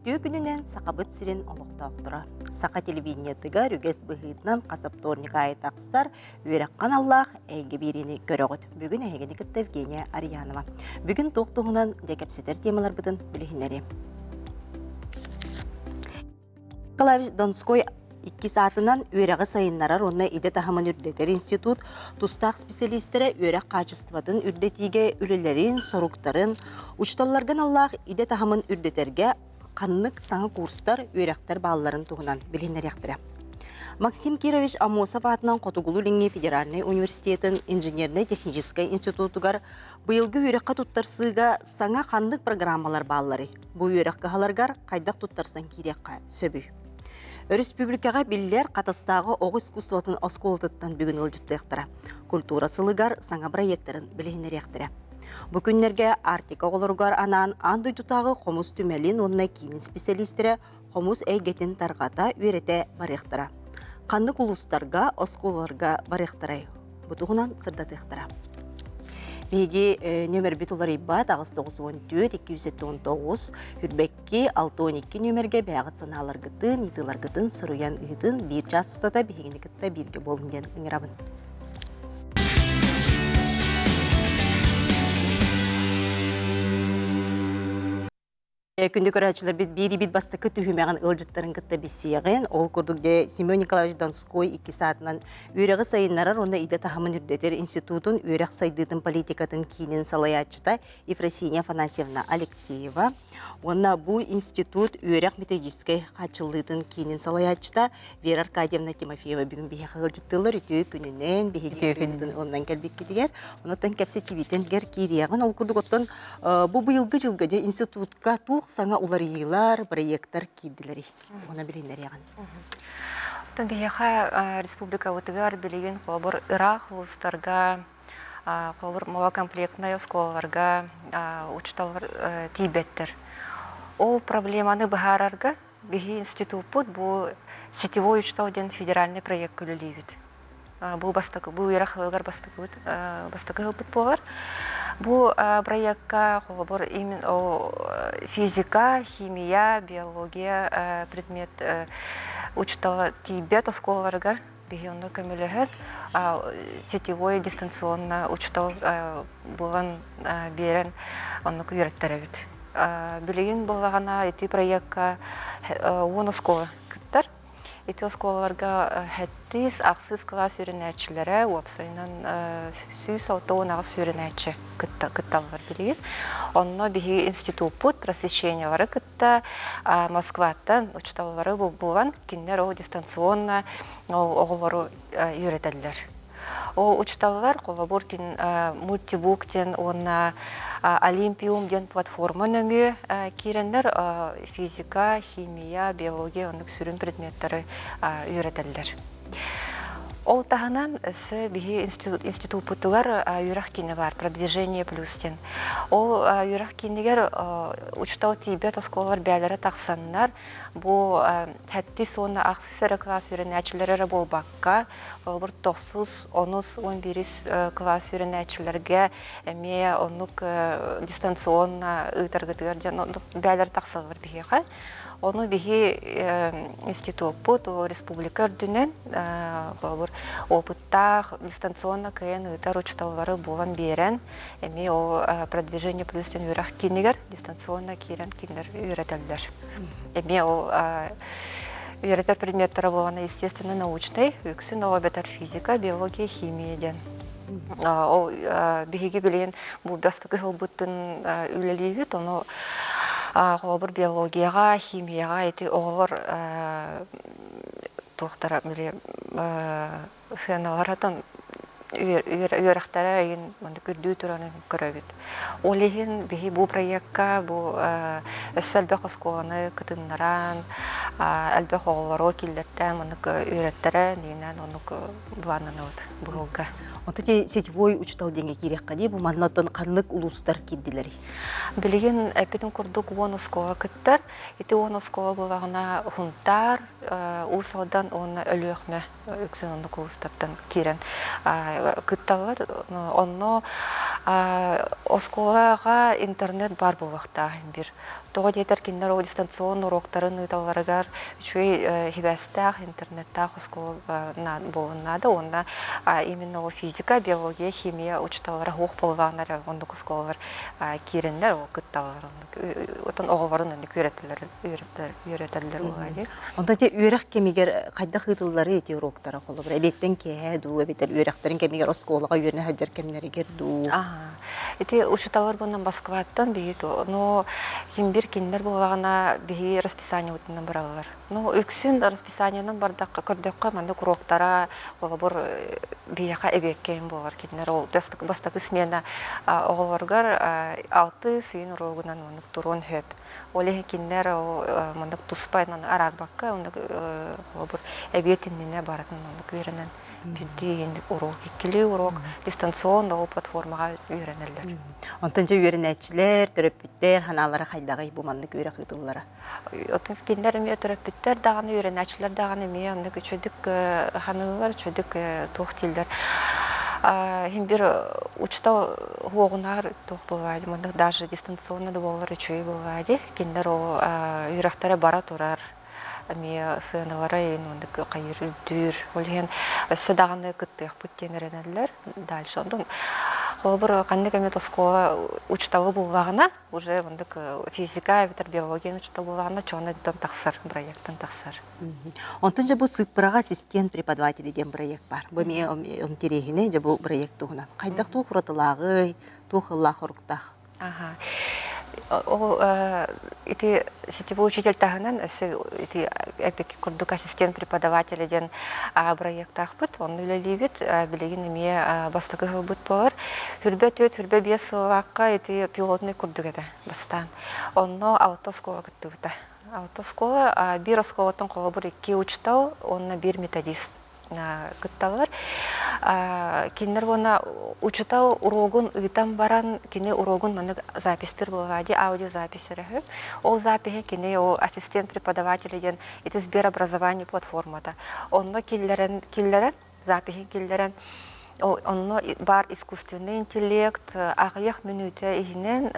Үтүө күнүнэн Сахабыт сирин олохтоохторо. Саха телевидениетыгар үгэс быһыытынан хас вторник аайы тахсар үөрэххэ аналлаах эйгэ биэриини көрөҕүт. Бүгүн эһигини кытта Евгения Арьянова. Бүгүн туох туһунан дьэ кэпсэтэр темаларбытын билиһиннэриэм. Николаевич Донской иккис аатынан үөрэҕи сайыннарар уонна идэ таһымын үрдэтэр институт тустаах специалистэрэ үөрэх хаачыстыбатын үрдэтиигэ үлэлэрин, соруктарын, учууталларга аналлаах идэ таһымын үрдэтэргэ ханнык саҥа курстар, үөрэхтэр баалларын туһунан билиһиннэриэхтэрэ. Максим Кирович Аммосов аатынан Хотугулуу-Илиҥҥи федеральнай университетын инженернэй-техническэй институтугар быйылгы үөрэххэ туттарсыыга саҥа ханнык программалар баалларый? Бу үөрэх кыһаларыгар хайдах туттарсан киириэххэ сөбүй? Өрөспүүбүлүкэҕэ биллэр Хатастааҕы оҕо искусствотын оскуолатыттан бүгүн ыалдьыттыахтара. Культура сылыгар саҥа бырайыактарын билиһиннэриэхтэрэ. Бу күннэргэ Арктика оҕолоругар анаан аан дойдутааҕы хомус түмэлин уонна киинин специалистэрэ хомус эйгэтин тарҕата, үөрэтэ барыахтара. Ханнык улуустарга, оскуолаларга барыахтарай? Бу туһунан сырдатыахтара. Биһиги нөмербит уларыйбат 894 279 Хүрбэкки 612 нөмергэ бэйэҕит санааларгытын, ыйытыыларгытын суруйан ыытын биир чаас устата биһигини кытта бииргэ буолун диэн ыҥырабын. Күндү көрөөччүлэрбит биир бастакы түһүмэҕин ыалдьыттарын кытта билсиэҕин. Ол курдук дьэ Семен Николаевич Донской иккис аатынан үөрэҕи сайыннарар уонна идэ таһымын үрдэтэр институтун үөрэх сайдыытын политикатын киинин салайааччыта Ефросинья Афанасьевна Алексеева уонна бу институт үөрэх методическай хааччыллыытын киинин салайааччыта Вера Аркадьевна Тимофеева бүгүн биһиэхэ ыалдьыттыыллар. Үтүө күнүнэн биһиги күнүнэн ылынан кэлбиккитигэр. Онон кэпсэтиибитигэр киириэҕин. Ол курдук оттон бу быйылгы дьылга дьэ институтка туох саҥа уларыйыылар, бырайыактар киирдилэрий? Тугуна билиннэриэҕин. Оттон биһиэхэ республикабытыгар билигин холобур ыраах улуустарга холобур малокомплектнай оскуолаларга учууталлар тиийбэттэр. Ол проблеманы быһаарарга Биһи институппут бу сетевой учуутал диэн федеральный проекка үлэлиибит. Бу бастакы бу үөрэх сылыгар бастакыбыт бастакы сылбыт буолар. Бу проекка холобур именно физика, химия, биология предмет учуутала тиийбэт оскуолаларыгар биһи онно көмөлөһөн сетевой дистанционно учуутал булан биэрэн оннук үөрэттэрэбит. Билигин буоллаҕына ити проекка уон оскуола кыттар. Ити оскуолаларга сэттис, ахсыс кылаас үөрэнээччилэрэ, уопсайынан 168 үөрэнээччи кытталлар билигин. Онно биһиги институппут просвещениелары кытта Москваттан учууталлары булан, кинилэр ол дистанционно оҕолору үөрэтэллэр. Ол учууталлар холобур кин мультибук диэн уонна Олимпиум диэн платформа нөҥүө киирэннэр физика, химия, биология оннук сүрүн предметтары үөрэтэллэр. Ол таһынан өссө биһи институппутугар үөрэх киинэ баар, продвижение плюс диэн. Ол үөрэх киинигэр учуутал тиийбэт оскуолалар бэйэлэрэ тахсаннар, бу сэттис уонна ахсыс эрэ кылаас үөрэнээччилэрэ эрэ буолбакка, Холобур, тохсус, онус, он биирис кылаас үөрэнээччилэргэ эмиэ оннук дистанционно ыытаргытыгар диэн оннук бээлэр тахсаллар биһиэхэ. Ону биһи институппут республика үрдүнэн холобур, опыттаах дистанционно кыайан ыытар учууталлары булан биэрэн, эмиэ ол продвижение плюс диэн үөрэх киинигэр дистанционно киирэн кинилэр үөрэтэллэр. Эмиэ ол Үөрэтэр предметтэрэ буолана естественно-научнай, үксүн ол эбэтэр физика, биология, химия диэн. Ол биһиги билигин бу бастакы сылбытын үлэлиибит, ону холобур биологияҕа, химияҕа ити оҕолор туохтара били сыаналаратан үөрэхтэрэ ыйын маннык үрдүү турарын көрөбүт. Ол иһин биһи бу проекка бу өссө элбэх оскуоланы кытыннаран, элбэх оҕолору киллэртээн маннык үөрэттэрэ нинэн оннук былааннанабыт быһылга. Ото ти сетевой учутал диэҥҥэ киириэххэ дии бу манна оттон ханнык улуустар киирдилэрий? Билигин эппитим курдук уон оскуола кыттар. Ити уон оскуола буолаҕына Хунтаар, Уус Алдан уонна Өлүөхүмэ үксүн оннук улуустартан киирэн кытталлар. Онно оскуолаҕа интернет баар буолуохтаах биир. Тоҕо диэтэр кинилэр ол дистанционно уруоктарын ыыталларыгар үчүгэй сибээстээх, интернеттээх оскуола буолуон наада уонна именно ол физика, биология, химия учууталлара суох буоллаҕына эрэ оннук оскуолалар киирэннэр ол кытталлар оннук отон оҕолорун оннук үөрэтэллэр үөрэтэллэр буолла дии. Онтон ити үөрэх кэмигэр хайдах ыытылларый ити уруоктара холобура эбиэттэн киэһэ дуу эбэтэр үөрэхтэрин кэмигэр оскуолаҕа үөрэнэ сылдьар кэмнэригэр дуу? Ити учууталлар буолан Москваттан биһи но ким бир кинилэр буоллаҕына биһи расписаниебытынан бараллар. Ну үксүн расписаниенан бардахха көрдөххө маннык уруоктара холобур биһиэхэ эбиэккэ буолар кинилэр ол бастакы смена оҕолоругар алты сыйын уруогунан маннык туруон сөп. Ол иһин кинилэр маннык туспа араарбакка оннук холобур эбиэт иннинэ барытын оннук үөрэнэн Биирдии уруок, иккилии уруок дистанционно ол платформаҕа үөрэнэллэр. Онтон дьэ үөрэнээччилэр, төрөппүттэр санаалара хайдаҕый бу маннык үөрэх ыытыллара? Оттон кинилэр эмиэ төрөппүттэр даҕаны, үөрэнээччилэр даҕаны эмиэ оннук үчүгдүк саныыллар, үчүгдүк туох дииллэр. Иһин бир учуутал уоҕунаар туох буолуой, маннык даже дистанционно да буоллар үчүгэй буолуой дии. Кинилэр ол үөрэхтэрэ бара турар эмиэ сыаналара иһин оннук хайыр үрдүүр. Ол иһин өссө даҕаны кыттыахпыт диэн эрэнэллэр. Дальше онтон холобур ханнык эмит оскуола учууталы буллаҕына уже оннук физика эбэтэр биология учуутал буллаҕына чоҕунан тахсар проектан тахсар. Онтон дьэ бу сыыппараҕа ассистент преподавателя диэн проект бар. Бу эмиэ интэриэһинэй дьэ бу проект туһунан. Хайдах туох уратылааҕый, туох ыллаах-хоруктаах? Аха. Ол ити сетевой учитель таһынан өссө ити эпик курдук ассистент преподавателя диэн бырайыактаахпыт. Онно үлэлиибит. Билигин эмиэ бастакы сылбыт буолар. Хүрбэ түөрт, хүрбэ биэс сыллаахха ити пилотный курдук этэ бастаан. Онно алта оскуола кыттыбыта. Алта оскуола, биир оскуолаттан холобур икки учуутал уонна биир методист кытталлар. Кинилэр уонна учуутал уруогун ыытан баран, кини уруогун маннык записьтыр буолла дии, аудиозапись эрэ Ол запиһи кини ол ассистент преподавателя диэн ити Сберобразование платформата. Онно киллэрэн, киллэрэн, запиһин киллэрэн, онно баар искусственный интеллект аҕыйах мүнүүтэ иһинэн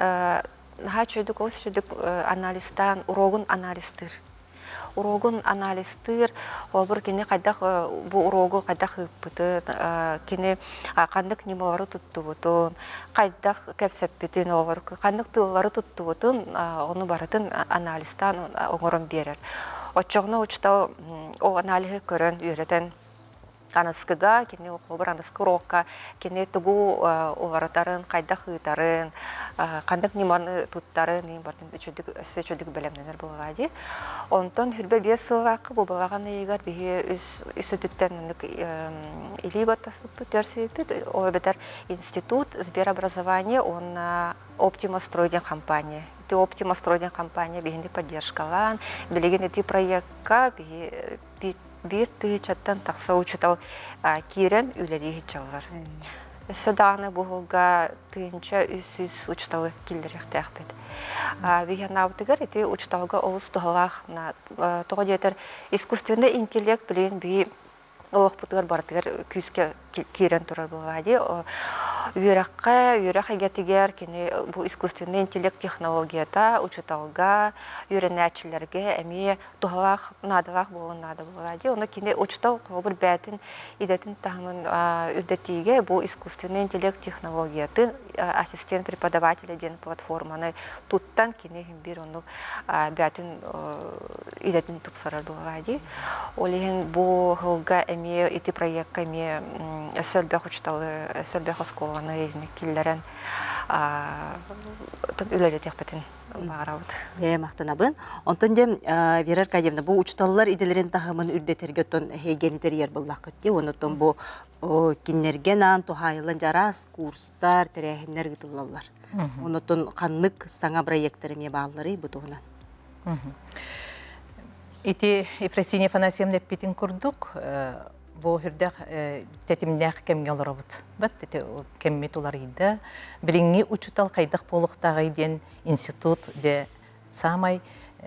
наһаа үчүгдүк, олус үчүгдүк анализтаан, уруогун анализтыыр. Уруогун анализтыыр, холобур, кини хайдах бу уруогу хайдах ыыппытын, кини ханнык ньымалары туттубутун, хайдах кэпсэппитин, ханнык тыллары туттубутун, ону барытын анализтаан оҥорон биэрэр. Оччоҕуна учуутал ол аналиһы көрөн, үөрэтэн аныскыга, кини холобур аныскы уруокка кини тугу уларытарын, хайдах ыытарын, ханнык ньыманы туттарын барытын үчүгдүк өссө үчүгдүк бэлэмнэнэр буоллаҕа дии. Онтон хүрбэ биэс сыллаахха бу балаҕан ыйыгар биһи үс үс өттүттэн маннык илии баттаспыппыт, түөрсүбүппүт. Ол эбэтэр институт, сберобразование уонна Оптима Строй диэн компания. Ити Оптима Строй диэн компания биһини поддержкалаан, билигин ити проекка биһи биир тыһыынчаттан тахса учуутал киирэн үлэлии сылдьаллар. Өссө даҕаны бу сылга 1300 учууталы киллэриэхтээхпит. Биһиэннаабытыгар ити учууталга олус туһалаах тоҕо диэтэр искусственный интеллект билигин биһи олохпутугар барытыгар күүскэ киирэн турар буоллаҕа дии. Үөрэххэ, үөрэх эйгэтигэр кини бу искусственный интеллект технологията учууталга, үөрэнээччилэргэ эмиэ туһалаах, наадалаах буолуон наада буолаа дии. Ону кини учуутал холобур бэйэтин идэтин таһымын үрдэтиигэ бу искусственный интеллект технологиятын ассистент преподавателя диэн платформаны туттан кини биир оннук бэйэтин идэтин тупсарар буолаа дии. Ол иһин бу сылга эмиэ ити проекка эмиэ өссө элбэх учууталы, өссө элбэх оскуоланы киллэрэн үлэлэтиэхпитин баҕарабыт. Ээ, махтанабын. Онтон дьэ, Вера Аркадьевна, бу учууталлар идэлэрин таһымын үрдэтэргэ оттон эһиги тэрийэр буоллаххыт дии. Онон бу кинилэргэ анаан туһаайыллан дьэ араас курстар, тэрээһиннэр ыытыллаллар. Онон ханнык саҥа проектар эмиэ баалларый бу туһунан? Ити Ефросинья Афанасьевна эппитин курдук, бу үрдэх тэтимнээх кэмҥэ олоробут. Бат кэммит уларыйда. Билиҥҥи учуутал хайдах буолуохтааҕый диэн институт дьэ саамай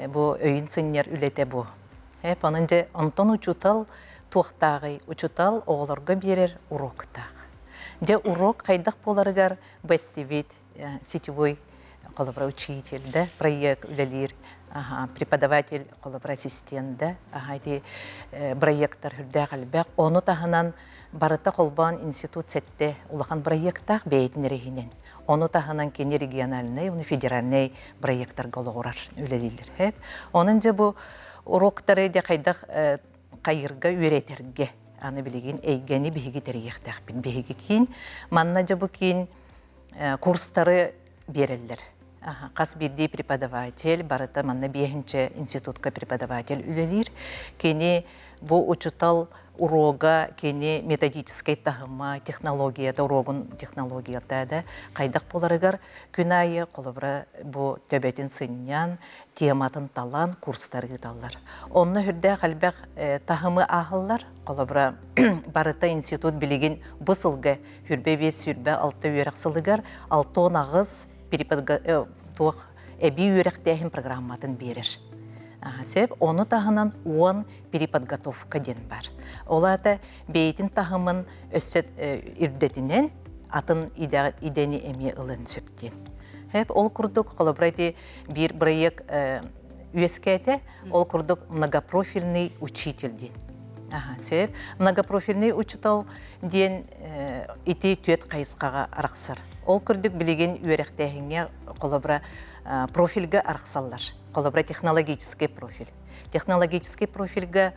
бу өйүн сынньар үлэтэ бу. Эп онон дьэ онтон учуутал туохтааҕый? Учуутал оҕолорго биэрэр уроктаах. Дьэ урок хайдах буоларыгар бу эттибит сетевой. Холобура учитель да проект үлэлиир, преподаватель холобура ассистент да ити проекттар үрдээх элбэх. Ону таһынан барыта холбоон институт сэттэ улахан проектаах бэйэтин эрэһинэн. Ону таһынан кини региональнай уонна федеральнай проекттарга олоҕурар үлэлииллэр. Онон дьэ бу уроктары дьэ хайдах хайырга үөрэтэргэ аны билигин эйгэни биһиги тэрийиэхтээхпит. Биһиги киин манна дьэ бу киин курстары биэрэллэр. Хас биирдии преподаватель барыта манна биэһинчэ институтка преподаватель үлэлиир. Кини бу учутал урога кини методическай таһыма, технологията, урогун технологията да хайдах буоларыгар күн аайы холобура бу төбөтүн сынньан, тематын талан курстары ыыталлар. Онно үрдээх элбэх таһымы ааһаллар. Холобура барыта институт билигин бу сылга хүрбэ биэс сүүрбэ алта үөрэх сылыгар 68 туох эбии үөрэхтээһин программатын биэрэр. Сөп, ону таһынан 10 переподготовка диэн бар. Ол аата бэйэтин таһымын өссө ирдэтинэн атын идэни эмиэ ылын сөп диэн. Хэп, ол курдук, холобура ити биир проект үөскээтэ, ол курдук многопрофильный учитель диэн. Сөп. Многопрофильный учутал диэн ити түөт хайысхаҕа арахсар. Ол курдук билигин үөрэхтээһиҥҥэ холобура профильга арахсаллар. Холобура технологический профиль. Технологический профильга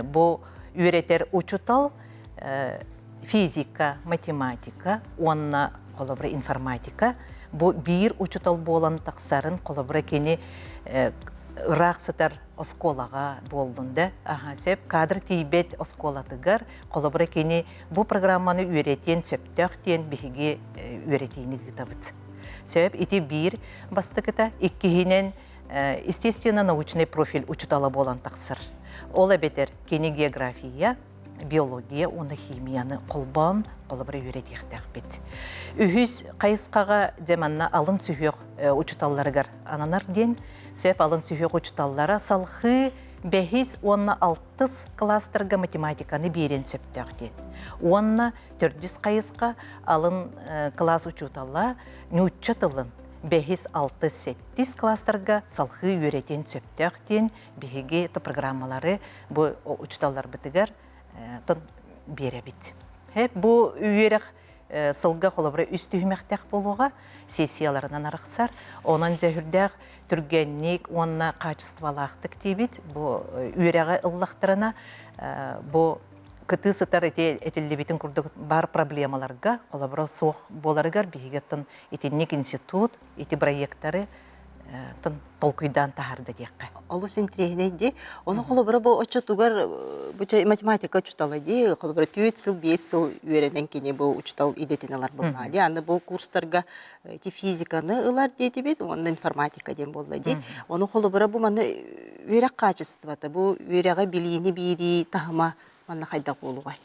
бу үөрэтэр учутал физика, математика уонна холобура информатика бу биир учутал буолан тахсарын холобура кини ыраах сытар оскуолаҕа буоллун да сөп кадр тиийбэт оскуолатыгар холобура кини бу программаны үөрэтиэн сөптөөх диэн биһиги үөрэтиини ыытабыт. Сөп ити биир бастакыта иккиһинэн естественно научный профиль учутала буолан тахсар. Ол эбэтэр кини география, биология уонна химияны холбоон холобура үөрэтиэхтээхпит. Үһүс хайысхаҕа дьэ манна алын сүһүөх учуталларыгар ананар диэн сөп алын сүһүөх учуталлара салхыы бэһис уонна алтыс кластерга математиканы биэриэн сөптөөх диэн. Уонна төрдүс хайысха алын кылаас учуутала нуучча тылын бэһис, алтыс, сэттис кластерга салхыы үөрэтиэн сөптөөх диэн биһиги то программалары бу учууталларбытыгар биэрэбит. Бу үөрэх сылга холобура үс түһүмэхтээх буолуоҕа, сессияларынан арахсар. Онон дьэ үрдээх түргэнник уонна хаачыстыбалаахтык диибит. Бу үөрэҕи ыллахтарына бу кытыы сытар ити этиллибитин курдук бар проблемаларга холобура суох буоларыгар биһиги оттон итинник институт ити проекттары толкуйдаан таһаарда диэххэ. Олус интириэһинэй дии. Ону холобура бу оччотугар бу математика учутала дии. Холобура түөрт сыл, биэс сыл үөрэнэн кини бу учутал идэтин ылар буоллаҕа дии. Аны бу курстарга ити физиканы ылар диэтибит уонна информатика диэн буолла дии. Ону холобура бу маны үөрэх хаачыстыбата, бу үөрэҕи билиини биэрии таһыма манна хайдах буолуҕай?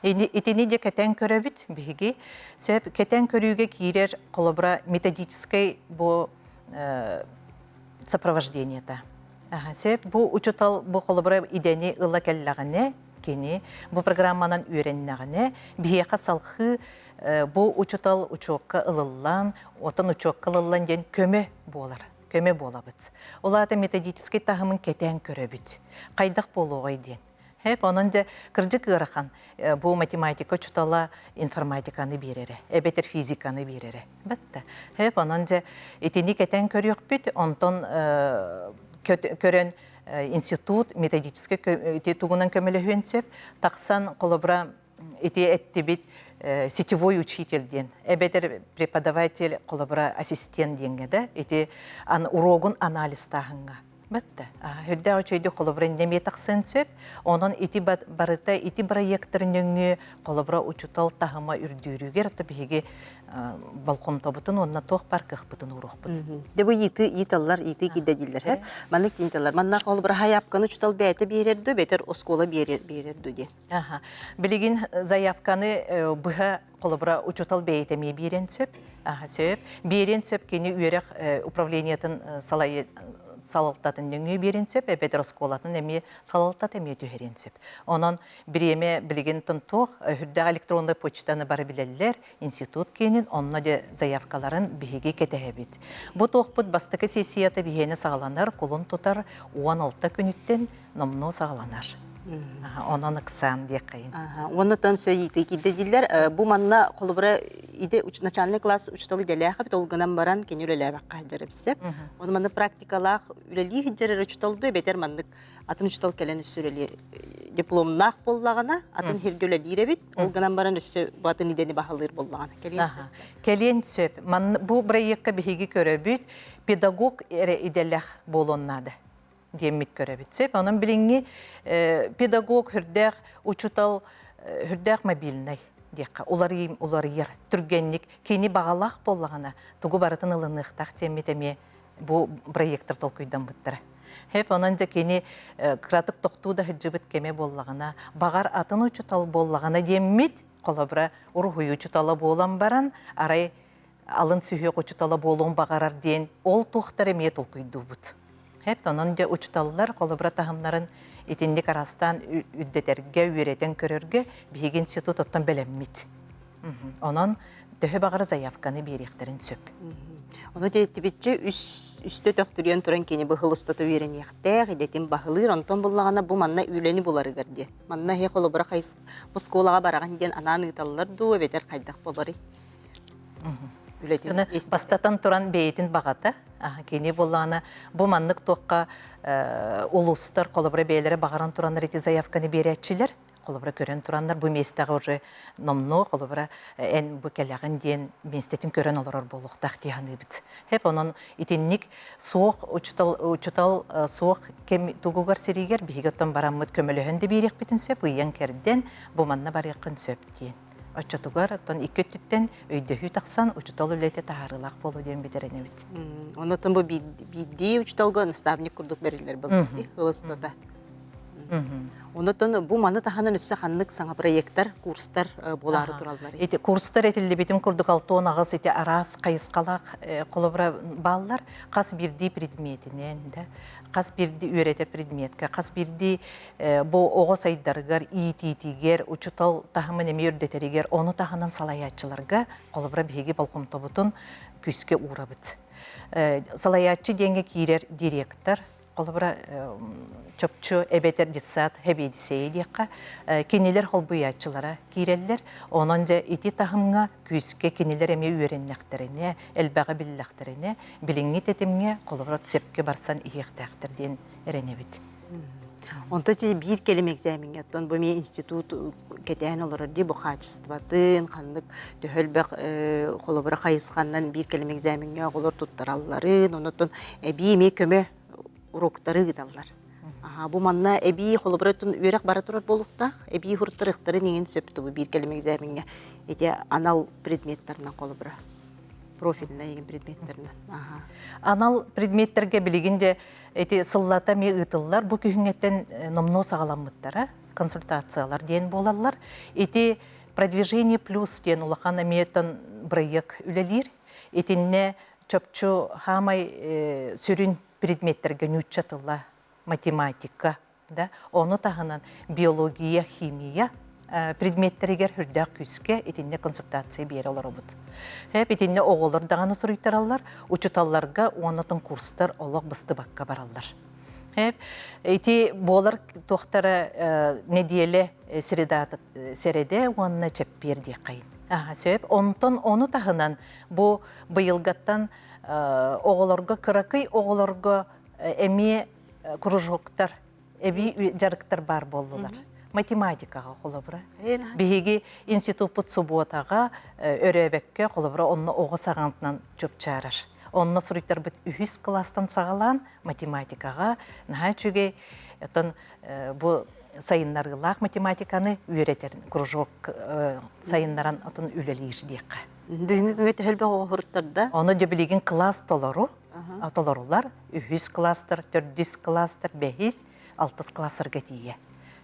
Итини дьэ кэтэн көрөбүт биһиги. Сөп кэтэн көрүүгэ киирэр холобура методическай бу сопровождениета. Сөп бу учутал бу холобура идэни ыла кэллэҕинэ кини бу программанан үөрэннэҕинэ биһиэхэ салхыы бу учутал учуокка ылыллан, отон учуокка ылыллан диэн көмө буолар көмө буолабыт. Ол аата методическай таһымын кэтээн көрөбүт. Хайдах буолуоҕай диэн. Хэп, онон дьэ кырдьык ыарахан бу математика учутала информатиканы биэрэрэ, эбэтэр физиканы биэрэрэ. Батта. Хэп, онон дьэ итини кэтэн көрүөхпүт, онтон көрөн институт методическай ити тугунан көмөлөһүөн сөп. Тахсан холобура ити эттибит сетевой учитель диэн эбэтэр преподаватель холобура ассистент диэҥҥэ да ити урогун анализтааһыҥҥа Батта. Үрдээх үчүгэйдик холобура эмиэ тахсыан сөп. Онон ити барыта ити проектор нөҥүө холобура учутал таһыма үрдүүрүгэр то биһиги болҕомтобутун уонна туох бар кыахпытын ууруохпут. Дьэ бу иити ииталлар, иити киирдэ дииллэр һэ. Маннык ииталлар. Манна холобура хайаапканы учутал бэйэтэ биэрэр ду, бэтэр оскуола биэрэр биэрэр ду диэн. Аха. Билигин заявканы быһа холобура учуутал бэйэтэ эмиэ биэриэн сөп. Аха, сөп. Биэриэн сөп кини үөрэх управлениетын салай салалтатын нөҥүө биэрин сөп, эбэтэр оскуолатын эмиэ салалтата эмиэ түһэриэн сөп. Онон бириэмэ билигин туох үрдээх электроннай почтаны бары билэллэр, институт киэнин онно де заявкаларын биһиги кэтэһэбит. Бу туохпут бастакы сессията биһиэнэ саҕаланар, кулун тутар 16 күнүттэн номнуо саҕаланар. Онон ыксаан диэххэйин. Уонна сөйиитэ киирдэ дииллэр. Бу манна холобура иде начальный класс учуталы идэлээх эбит, ол гынан баран кини үлэлээбэххэ сылдьар эбит. Оны манна практикалаах үлэлии сылдьар учутал ду бэтэр маннык атын учутал кэлэн өссө үлэлиир дипломнаах буоллаҕына атын сиргэ үлэлиир эбит. Ол гынан баран өссө бу атын идэни баһылыыр буоллаҕына кэлиэн сөп. Кэлиэн сөп. Бу бырайыакка биһиги көрөбүт педагог эрэ идэлээх буолуон наада. диэммит көрөбүт. Сөп. Онон билиҥҥи педагог хүрдээх учутал хүрдээх мобильнай диэххэ уларыйым уларыйар түргэнник кини баҕалаах буоллаҕына тугу барытын ылыныахтаах диэммит эмиэ бу проектор толкуйдаммыттара. Хэп онон дьэ кини кыратык тохтуу да сылдьыбыт кэмэ буоллаҕына баҕар атын учутал буоллаҕына диэммит холобура уруһуй учутала буолан баран арай алын сүһүөх учутала буолуон баҕарар диэн ол туохтар эмиэ толкуйдуубут. Хэп онон дьэ учуталлар холобура таһымнарын итинник араастаан үрдэтэргэ, үөрэтэн көрөргө биһиги институт оттон бэлэммит. Онон төһө баҕара заявканы биэриэхтэрин сөп. Ону тиэттибитчэ үстэ төхтүрүйэн туран кини быһыл устата үөрэниэхтээх, идэтин баһылыыр, онтон буллаҕына бу манна үлэни буларыгар диэн. Манна эһи холобура хайыс оскуолаҕа бараҕын диэн анаан ыыталлар дуу, эбэтэр хайдах буоларый? Үлэтин бастатан туран бэйэтин баҕата кини буоллаҕына бу маннык туохха улуустар холобура бэйэлэрэ баҕаран тураннар ити заявканы биэрээччилэр холобура көрөн тураннар бу миэстэҕэ уже номнуо холобура эн бу кэлэҕин диэн миэстэтин көрөн олорор буолуохтаах дии саныыбыт. Хэп онон итинник суох учутал учутал суох кэм тугугар сиригэр биһиги оттон бараммыт көмөлөһөн да биэриэхпитин сөп ыйан кэрдэн бу манна барыаххын сөп диэн. Оччотугар оттон икки өттүттэн өйдөһүү тахсан учуутал үлэтэ таһаарыылаах буолуо диэн бүтэрэнэбит. Оннотон бу биирдии учууталга наставник курдук бэриллэр был ылыстата. Оннотон бу маны таһынан өссө ханнык саҥа проекттар, курстар буолаары тураллар? Ити курстар этиллибитим курдук 68 ити араас хайысхалаах холобура бааллар. Хас биирдии предметинэн да, хас биирдии үөрэтэр предметка, хас биирдии бу оҕо сайдарыгар, иитиитигэр, учутал таһымын эмиэ үрдэтэригэр, ону таһынан салайааччыларга, холобура биһиги болҕомтобутун күүскэ уурабыт. Салайааччы диэҥҥэ киирэр директор, холобура чопчу эбэтэр детсад сэбиэдиссэйэ диэххэ, кинилэр холбуйааччылара киирэллэр. Онон дьэ ити таһымҥа күүскэ кинилэр эмиэ үөрэннэхтэринэ, элбэҕи биллэхтэринэ, билиҥҥи тэтимҥэ холобура сөпкө барсан иһиэхтээхтэр диэн эрэнэбит. Онто ити биир кэлим экзамеҥҥа оттон бу эмиэ институт кэтээн олорор дии бу хаачыстыбатын, ханнык төһө элбэх холобура хайысханнан биир кэлим экзамеҥҥа оҕолор туттаралларын, онон эбии эмиэ көмө уроктары ыыталлар. Аха, бу манна эбии холобура үөрэх бара турар буолуохтаах, эбии уруттарыахтарын иҥин сөп бу биир кэлим экзамеҥҥа ити анал предметтарынан холобура. Профильнай игин предметтэринэн. Аха. Анал предметтэргэ билигин де Ити сыллата эмиэ ыытыллар. Бу күһүҥҥэттэн номнуо саҕаламмыттара, консультациялар диэн буолаллар. Ити «Продвижение плюс» диэн улахан эмиэ бырайыак үлэлиир. Итиннэ чопчу хаамай сүрүн предметтэргэ нуучча тыла, математика, да, ону таһынан биология, химия предметтэригэр үрдээх күүскэ итиннэ консультация биэрэ олоробут. Хэп итиннэ оҕолор даҕаны суруйтараллар, учуталларга уонна курстар олох быстыбакка бараллар. Хэп ити буолар туохтара нэдиэлэ среда сэрэдэ уонна чэппиэр диэххэйин. Аха сөп. Онтон ону таһынан бу быйылгаттан оҕолорго кыракый оҕолорго эмиэ кружоктар эбии дьарыктар баар буоллулар. Математикаҕа холобура. Биһиги институппут субуотаҕа өрөөбөккө холобура онно оҕо саҕантынан чупчаарар. Онно суруйтарбыт үһүс кылаастан саҕалаан математикаҕа наһаа үчүгэй оттон бу сайыннарыылаах математиканы үөрэтэр кружок сайыннаран отон үлэлиир диэххэ. Бүгүҥҥү күҥҥэ төһө элбэх оҕо суруттарда? Ону дьэ билигин кылаас толору толорулар үһүс кылаастар, төрдүс кылаастар, бэһис, алтыс кылаастарга тиийэ.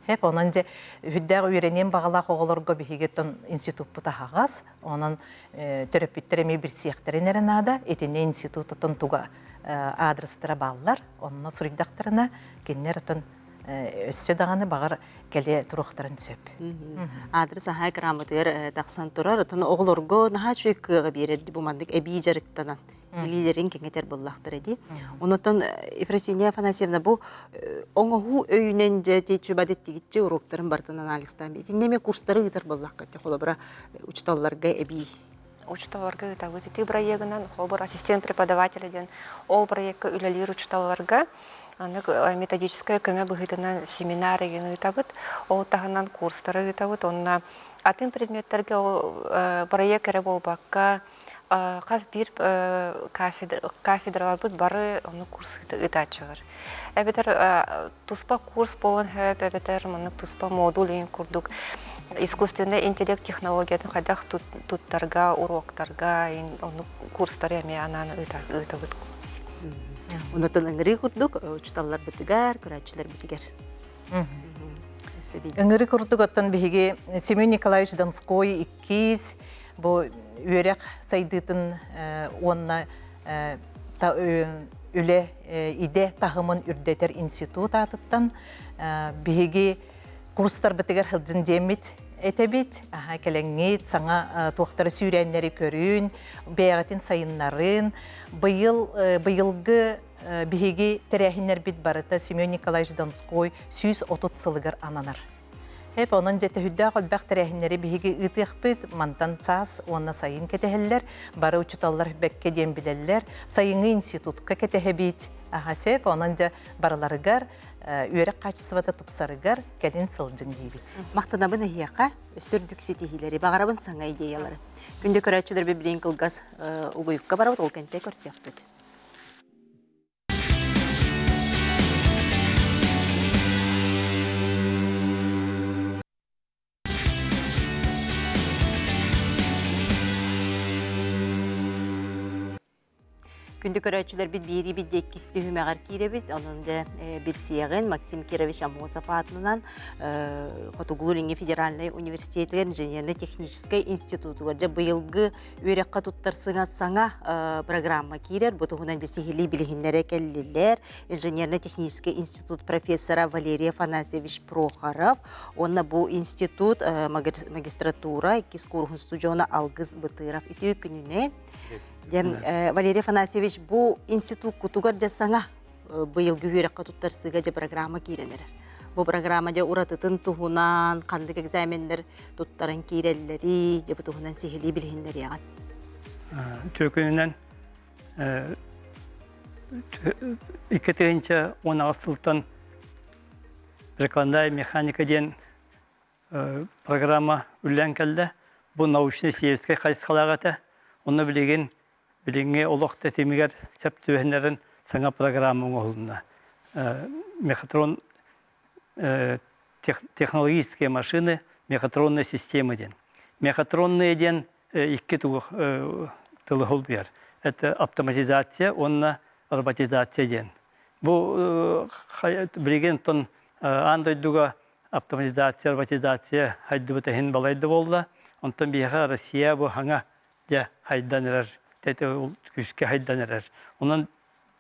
Хэп онон дьэ үһүрдээх үөрэниэн баҕалаах оҕолорго биһиги институппут аһаҕас, онон төрөппүттэр эмиэ билсиэхтэрин эрэ наада, итиннэ институт отон туга адрестара бааллар. Онно суруйдахтарына кинилэр отон өссө даҕаны баҕар кэлэ туруохтарын сөп. Адрес аһаа экраммытыгар тахсан турар. Отон оҕолорго наһаа үчүгэй кыаҕы биэрэр бу маннык эбии дьарыктанан билиилэрин кэҥэтэр буоллахтара дии. Онотон Ефросинья Афанасьевна бу оҥоһуу өйүнэн дьэ тиэчүбадыттигиччи уроктарын барытын анализтаан итиннэ эмиэ курстары ыытар буоллахха холобура учууталларга эбии учууталларга ыытабыт. Ити бырайыагынан холобур ассистент преподавателя диэн ол проекка үлэлиир учууталларга аны методическай көмө быһыытынан семинар игин ыытабыт. Ол таһынан курстары ыытабыт. Онно атын предметтэргэ ол проект эрэ буолбакка хас биир кафедраларбыт бары ону курс ыытааччылар. Эбэтэр туспа курс буолан сөп, эбэтэр маннык туспа модуль иһин курдук искусственный интеллект технологиятын хайдах туттарга, уроктарга оннук курстары эмиэ анаан ыытабыт. Онотон ыҥырыы курдук учууталларбытыгар, көрөөччүлэрбитигэр. Ыҥырыы курдук оттон биһиги Семен Николаевич Донской иккис бу үөрэх сайдыытын уонна үлэ идэ таһымын үрдэтэр институт аатыттан биһиги курстарбытыгар сылдьын диэммит этэбит. Аха кэлэҥҥит саҥа туохтары сүүрээннэри көрүүн, бэйэҕитин сайыннарын. Быйыл быйылгы биһиги тэрээһиннэрбит барыта Семен Николаевич Донской 130 сылыгар ананар. Эп онон дьэ төһүрдээх элбэх тэрээһиннэри биһиги ыытыахпыт, мантан саас уонна сайын кэтэһэллэр, бары учууталлар бэккэ диэн билэллэр, сайыҥҥы институтка кэтэһэбит. Аха сөп, онон дьэ барыларыгар үөрэх хаачыстыбата тупсарыгар кэлин сылдьын диибит. Махтанабын эһиэхэ, өссө үрдүк ситиһиилэри, баҕарабын саҥа идеялары. Күндү көрөөччүлэр билигин кылгас угуйукка барабыт, ол кэнтэ көрсүөхпүт. Күндү көрөөччүлэрбит биэриибит иккис түһүмэҕэр киирэбит. Онон дьэ билсиэҕин Максим Кирович Аммосов аатынан Хотугулуу-Илиҥҥи федеральнай университетыгар инженерно-техническэй институтугар дьэ быйылгы үөрэххэ туттарсыҥа саҥа программа киирэр. Бу туһунан дьэ сиһилии билиһиннэрэ кэллилэр. Инженерно-техническэй институт профессора Валерий Афанасьевич Прохоров уонна бу институт магистратура иккис кууруһун студиона Алгыс Бытыров үтүө күнүнэн. Дьэ, Валерий Афанасьевич бу институккутугар дьэ саҥа быйылгы үөрэххэ туттарсыыга дьэ программа киирэн эрэр. Бу программа дьэ уратытын туһунан, ханнык экзаменнэр туттаран киирэллэрий, дьэ бу туһунан сиһилии билиһиннэриэҕин. Түөкүнүнэн 2018 сылтан прикладная механика диэн программа үллээн кэллэ. Бу научно-исследовательскай хайысхалаах этэ. Онно билигин билиҥҥи олох тэтимигэр сөп түбэһиннэрэн саҥа программа оҥоһулунна. Мехатрон технологические машины, мехатронные системы диэн. Мехатронные диэн икки тугу тылы холбуйар. Это автоматизация уонна роботизация диэн. Бу билигин оттон аан дойдуга автоматизация, роботизация хайдыбыт иһин балайда буолла. Онтон биһиэхэ Россия бу хаҥа дьэ хайдан эрэр, күүскэ хайдан эрэр. Онон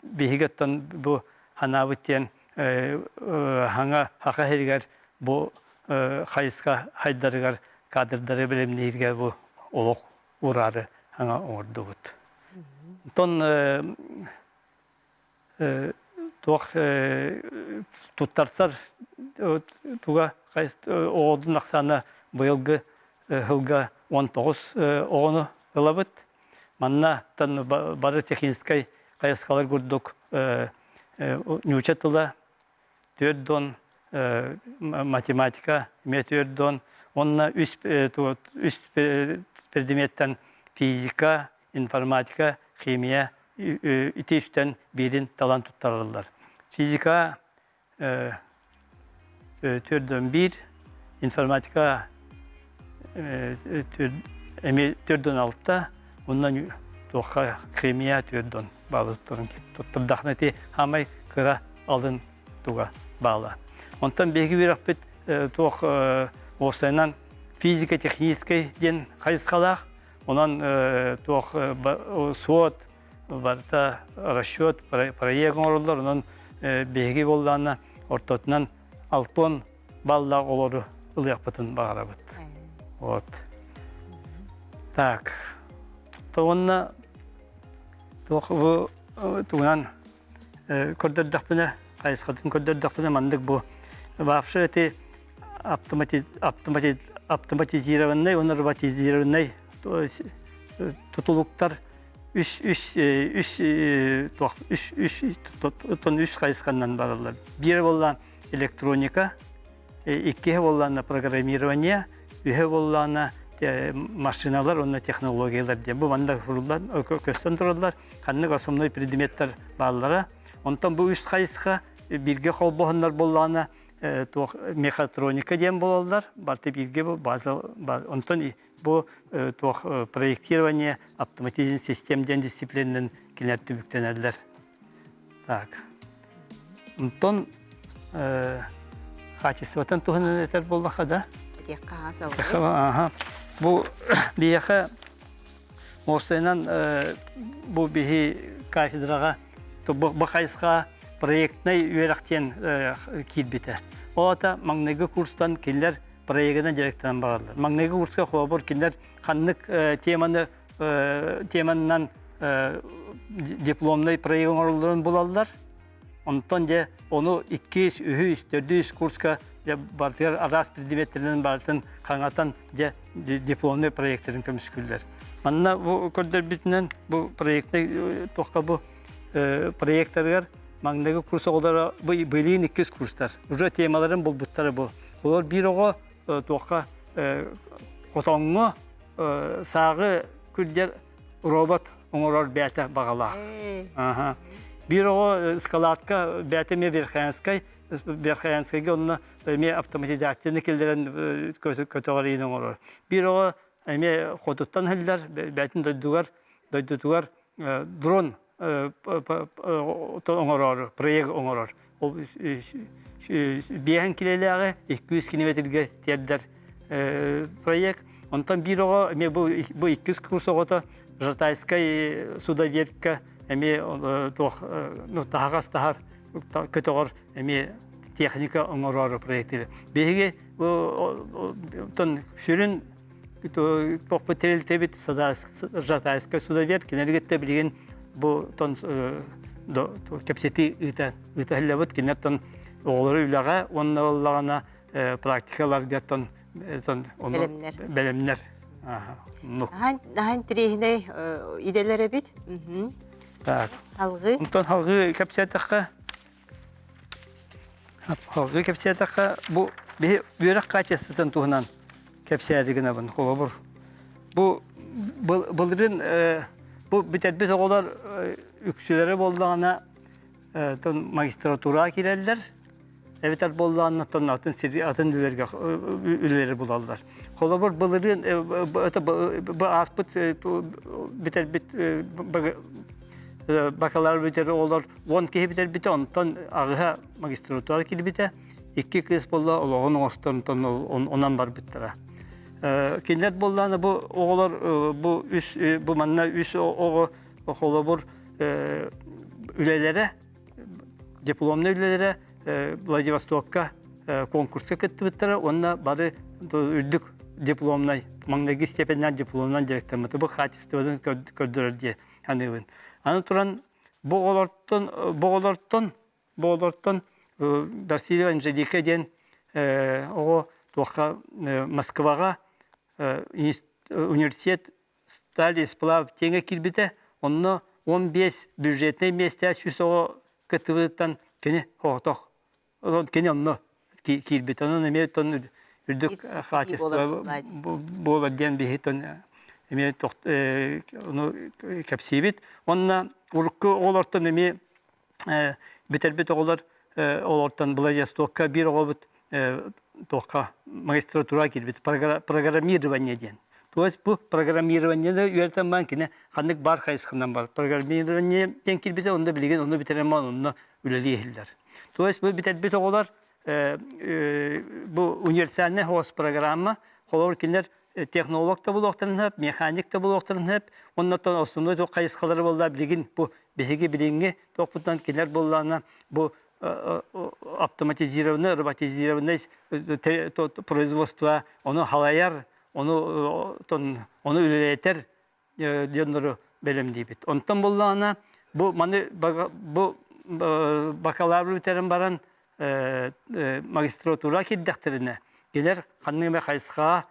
биһиги оттон бу ханаабыт диэн хаҥа хаха сиригэр бу хайысха хайдарыгар кадрдары бэлэмнииргэ бу олох ураары хаҥа оҥордубут. Онтон туох туттарсар туга оҕотун ахсаана быйылгы сылга 19 оҕону ылабыт. Манна бары техническэй хайысхалар курдук нуучча тыла түөрт дон, математика эмиэ түөрт дон, уонна үс үс предметтэн физика, информатика, химия ити үстэн биирин талан туттараллар. Физика төрдөн биир, информатика эмиэ төрдөн алта, онон туохха химия төрдөн баалы туттаран туттардахна ити хаамай кыра алын туга баала. Онтон биһиги үөрэхпит туох уопсайынан физико-техническэй диэн хайысхалаах, Онон туох суот, барыта расчет, проект оҥороллор. Онон биһиги буоллаҕына ортотунан 60 баллаах олору ылыахпытын баҕарабыт. Вот. Так. То уонна туох бу тугунан көрдөрдөхпүнэ, хайысхатын көрдөрдөхпүнэ маннык бу вообще эти автоматизированный уонна роботизированный тутулуктар үс үс үс үс үс үс хайысханан бараллар. Биир буолла электроника, иккиһэ буоллаана программирование, үһэ буоллаана машиналар уонна технологиялар диэн. Бу манна көстөн тураллар. Ханнык основной предметтер бааллара. Онтон бу үс хайысха бииргэ холбоһоннор буоллаана туох мехатроника диэн буолаллар. Барыта бииргэ бу база онтон бу туох проектирование автоматизм систем диэн дисциплинанан кинилэр түмүктэнэллэр. Так. Онтон хаачыстыбатын туһунан этэр буоллахха да. Этиэххэ аха. Бу биһиэхэ уопсайынан бу биһи кафедраҕа бу хайысха проектнай үөрэх диэн киирбитэ. Ол ата маҥнайгы курстан кинилэр проегынан директорынан бараллар. Маҥнайгы курска холобур кинилэр ханнык теманы теманан дипломнай проект оҥороллорун булаллар. Онтон дьэ ону иккис, үһүс, төрдүс курска дьэ барытыгар араас предметтэринэн барытын хаҥатан дьэ дипломнай проекттарын көмүскүүллэр. Манна бу көрдөрбүтүнэн бу проектнай туохха бу проекттарыгар маҥнайгы курс оҕолоро бу былиин иккис курстар. Уже темаларын булбуттара бу. Олор биир оҕо туохха хотоҥҥо сааҕы күрдьэр робот оҥорор бэйэтэ баҕалаах. Биир оҕо ыскалаатка бэйэтэ эмиэ Верхоянскай, Верхоянскайга онно эмиэ автоматизацияны киллэрэн көтөҕөр оҥорор. Биир оҕо эмиэ хотуттан иһиллэр, бэйэтин дойдугар, дойдутугар дрон оҥороору, проект оҥорор. Ол биэһэн килэлээҕи 200 километргэ тиэрдэр проект. Онтон биир оҕо эмиэ бу, бу иккис курс оҕото Жатайскай судоверка эмиэ туох ну, таһаҕас таһар көтөҕөр эмиэ техника оҥороору проектили. Биһиги бу сүрүн туохпут тэрилтэбит Жатайскай судоверфь кинилэргэ билигин бу тон кэпсэтии ыыта ыыталлабыт кинилэр оҕолору үлэҕэ уонна буоллаҕына практикаларга тон бэлэмнэр бэлэмнэр Наһаа интэриэһинэй идэлэр эбит. Так. Алгыы. Онтон алгыы кэпсээтэххэ Алгыы кэпсээтэххэ, бу биһи үөрэх хаачыстыбатын туһунан кэпсээри гынабын. Холобур, бу былырыын бу бүтэрбит оҕолор үксүлэрэ буоллаҕына магистратураҕа киирэллэр, эбэтэр буоллаҕына атын сири атын үлэлэргэ үлэлэри булаллар. Холобур, былырыын бу ааспыт бүтэрбит бакалавр бүтэр оҕолор 10 киһи бүтэрбитэ, онтон аҕыһа магистратура киирбитэ, икки кыыс буолла олоҕун оҥостон онон барбыттара. Кинилэр буоллаҕына бу оҕолор бу үс бу манна үс оҕо холобур үлэлэрэ дипломнай үлэлэрэ Владивостокка конкурска кыттыбыттара уонна бары үрдүк дипломнай маҥнайгы степеннээх дипломнан директормыты бу хаачыстыбатын көрдөрөр диye саныыбын. Аны туран бу оҕолортон бу оҕолортон бу оҕолортон Васильева Анжелика диэн оҕо туохха Москваҕа университет стали сплав диэҥҥэ киирбитэ. Онно 15 бюджетнай миэстэ 100 оҕо кыттыбытыттан кини соҕотох кини онно киирбит. Онон эмиэ үрдүк хаачыстыба буолар диэн биһи эмиэ ону кэпсиибит. Уонна урукку оҕолортон эмиэ бүтэрбит оҕолор олортон Владивостокка биир оҕобут туохха магистратура киирбит программирование диэн. То есть бу программированиены үөрэтэн баран кини ханнык баар хайысханан бар. Программирование диэн киирбитэ онно билигин онно бүтэрэн баран онно үлэлии иһиллэр. То есть бу бүтэрбит оҕолор бу универсальный хост программа холобур кинилэр технолог да буолуохтарын сөп, механик да буолуохтарын сөп. Оннуттан основной туох хайысхалары буолла билигин бу биһиги билиҥҥи туохпутунан кинилэр буоллаҕына бу автоматизированный, роботизированный производство ону халайар, ону ону үлэлэтэр дьоннору бэлэмниибит. Онтон буоллаҕына бу маны бу бакалавр бүтэрэн баран магистратура киирдэхтэринэ кинилэр ханнык эмэ хайысхаҕа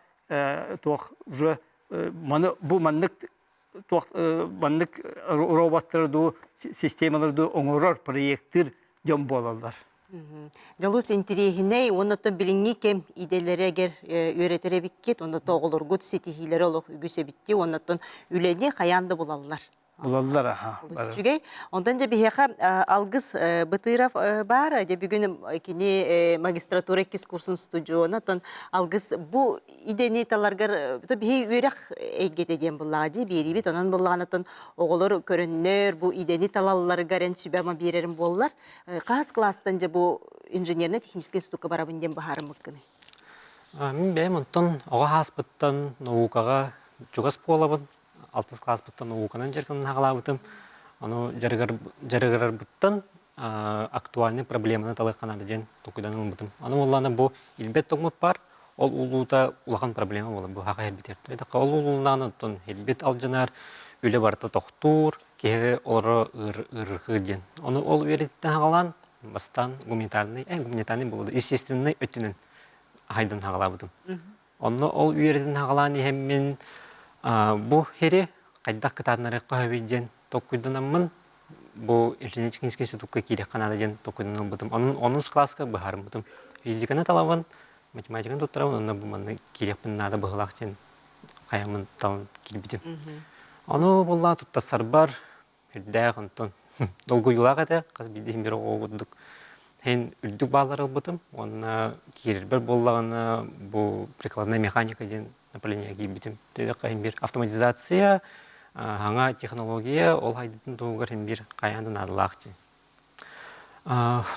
туох уже маны бу маннык туох маннык роботтары дуу системалары дуу оҥорор проекттыыр дьон буолаллар. Дьолус интириэһинэй уонна оттон билиҥҥи кэм идэлэригэр үөрэтэр эбиккит, уонна оҕолоргут ситиһиилэрэ олох үгүс эбитти, уонна оттон үлэни хайаан да булаллар. Булаллар, аха. Олус үчүгэй. Онтон дьэ биһиэхэ Алгыс Бытыров баар. Дьэ бүгүн кини магистратура иккис курсун студиона. Оттон Алгыс бу идэни таларгар биһи үөрэх эйгэтэ диэн буллаҕа дии биэриибит. Онон буллаҕына оҕолор көрөннөр бу идэни талалларыгар эн сүбэ-ама биэрэрим буоллар. Хаһыс кылаастан дьэ бу инженерно-техническэй институкка барабын диэн быһаарыммыккыный? Мин бэйэм онтон оҕо ааспыттан наукаҕа чугас буолабын. Алтыс кылааспыттан науканан дьарыктанан хаалаабытым. Ону дьарыгырарбыттан актуальный проблеманы талыахха наада диэн толкуйданан ылбытым. Аны буоллаҕына бу илбэт тоҥмут баар, ол улуута улахан проблема буолар бу хаха ирбитэр. Ол улуулнаан оттон ирбит алдьанар, үлэ барыта тохтуур, киһи олоро ыарырҕыыр диэн. Ону ол үөрэтиттэн хаҕалаан бастаан гуманитарный, гуманитарный буолуо естественный өттүнэн хайдан хаҕалаабытым. Онно ол үөрэтин хаҕалаан иһэммин бу хири хайдах кытаатынарыахха сөбүй диэн толкуйданаммын бу инженерно-технический институкка киириэххэ наада диэн толкуйданан ылбытым. Онон онус кылааска быһаарыммытым. Физиканы талабын, математиканы туттарабын, онно бу манна киириэхпин наада быһыылаах диэн хайаммын талан киирбитим. Ону буоллаҕа туттарсарбар үрдээх онтон долгуйуулаах этэ, хас биирдии биир оҕо курдук һин үрдүк бааллары ылбытым уонна киирэрбэр буоллаҕына бу прикладная механика диэн направление киирбитим. Төдөххө иһин биир автоматизация, хаҥа технология ол хайдытын туһугар иһин биир хайаан да наадалаах дии.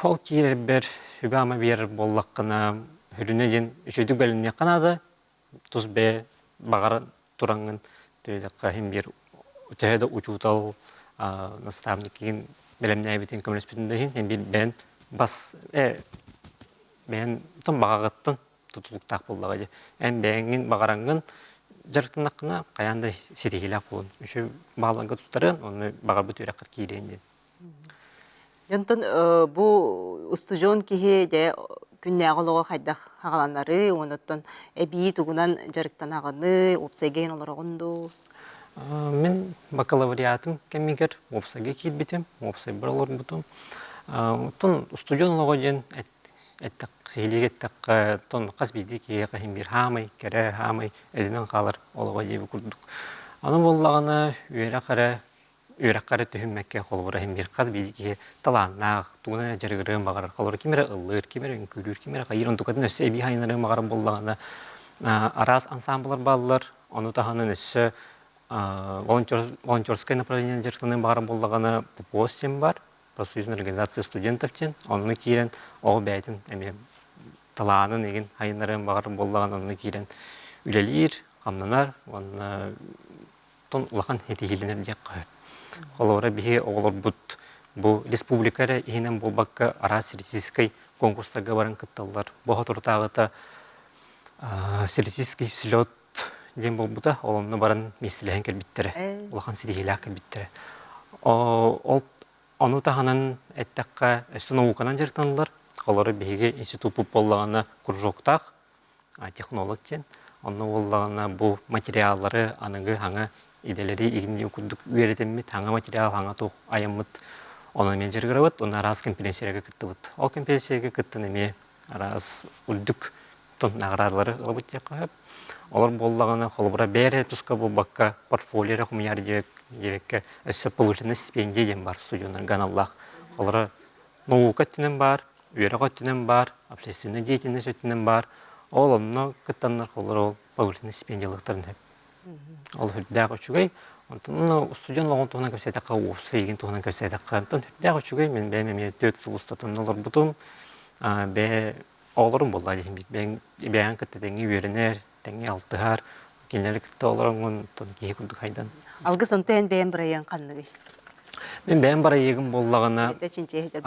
Ол киирэрбэр сүбэ-ама биэрэр буоллаххына, сүрүнэ диэн үчүгэйдик бэлэмниэххэ наада, тус бэйэ баҕаран тураҥҥын төһө иһин биир төһө да учуутал наставник бэлэмнээбитин көмөлөспүтүн да иһин биир бэйэн бас бэйэн тон баҕаҕыттан тутулуктаах буоллаҕа дии эн бэйэҥҥин баҕараҥҥын дьарыктаннаххына хайаан да ситиһиилээх буолун үчүгэй баалларга туттарыан онно баҕарбыт үөрэххэр киириэн диэн Онтон бу устудьуон киһи дьэ күннээҕи олоҕо хайдах хаҕаланарый уонна эбии тугунан дьарыктанаҕыный, уопсайга иһин олороҕун дуу? Мин бакалавриатым кэмигэр уопсайга киирбитим, уопсайбар олорбутум. Оттон устудьуон олоҕо диэн эттэх сиһилиик эттэххэ, оттон хас биирдии киһиэхэ иһин биир хаамай, кэрэ хаамай өйдөнөн хаалар олоҕо диэбит курдук. Аны буоллаҕына үөрэх эрэ үөрэххэ эрэ түһүммэккэ, холобура иһин биир хас биирдии киһи талааннаах, тугунан эрэ дьарыгырыан баҕарар. Холобура, ким эрэ ыллыыр, ким эрэ үҥкүүлүүр, ким эрэ хайыыр, онтукатын өссө эбии хайынарыан баҕарар буоллаҕына, араас ансаамбылар бааллар. Ону таһынан өссө волонтерскай направлениенан дьарыктаныан баҕарар буоллаҕына, ППОС диэн баар, профсоюзная организация студентов диэн. Онно киирэн оҕо бэйэтин эмиэ талаанын игин хайынарыан баҕарар буоллаҕына, онно киирэн үлэлиир, хамнанар уонна Оттон улахан ситиһиилэнэр диэххэ сөп. Холобура, биһи оҕолорбут бу республика эрэ иһинэн буолбакка араас всероссийскай конкурстарга баран кытталлар. Бу соторутааҕыта всероссийский слет диэн буолбута, ол онно баран миэстэлэһэн кэлбиттэрэ, улахан ситиһиилээх кэлбиттэрэ. Ол ону таһынан эттэххэ, өссө науканан дьарыктаналлар. Холобура, биһиги институппут буоллаҕына кружоктаах, технолог диэн. Онно буоллаҕына бу материаллары аныгы хаҥа идэлэри игиннии курдук үөрэтэммит, хаҥа материал, хаҥа туох айаммыт онон эмиэ дьарыгырабыт уонна араас конференцияларга кыттыбыт. Ол конференцияларга кыттан эмиэ араас үрдүк наҕараадалары ылабыт диэххэ сөп. Олор буоллаҕына холобура бэйэ эрэ туска буолбакка портфолио эрэ хомуйар диэбэккэ өссө повышенная стипендия диэн бар студеннарга аналлаах. Холобура наука өттүнэн баар, үөрэх өттүнэн баар, общественнай деятельность өттүнэн баар. Ол онно кыттаннар холлор ол повышенный стипендиялыктарын сөп. Ол үрдээх үчүгэй. Онтон устудьуон олоҕун туһунан кэпсээтэххэ, уопсай игин туһунан кэпсээтэххэ, онтон үрдээх үчүгэй. Мин бэйэм эмиэ 4 сыл устатын олорбутум. Бэйэ оҕолорум буолла диэн бэйэҥ кытта тэҥҥэ үөрэнэр, тэҥҥэ алтыһар. Кинилэри кытта олороҥҥун киһи курдук хайдан. Алгыс онто эн бэйэм бырайыаҥ ханныгый? Мин бэйэм бырайыагым буоллаҕына чинчийэ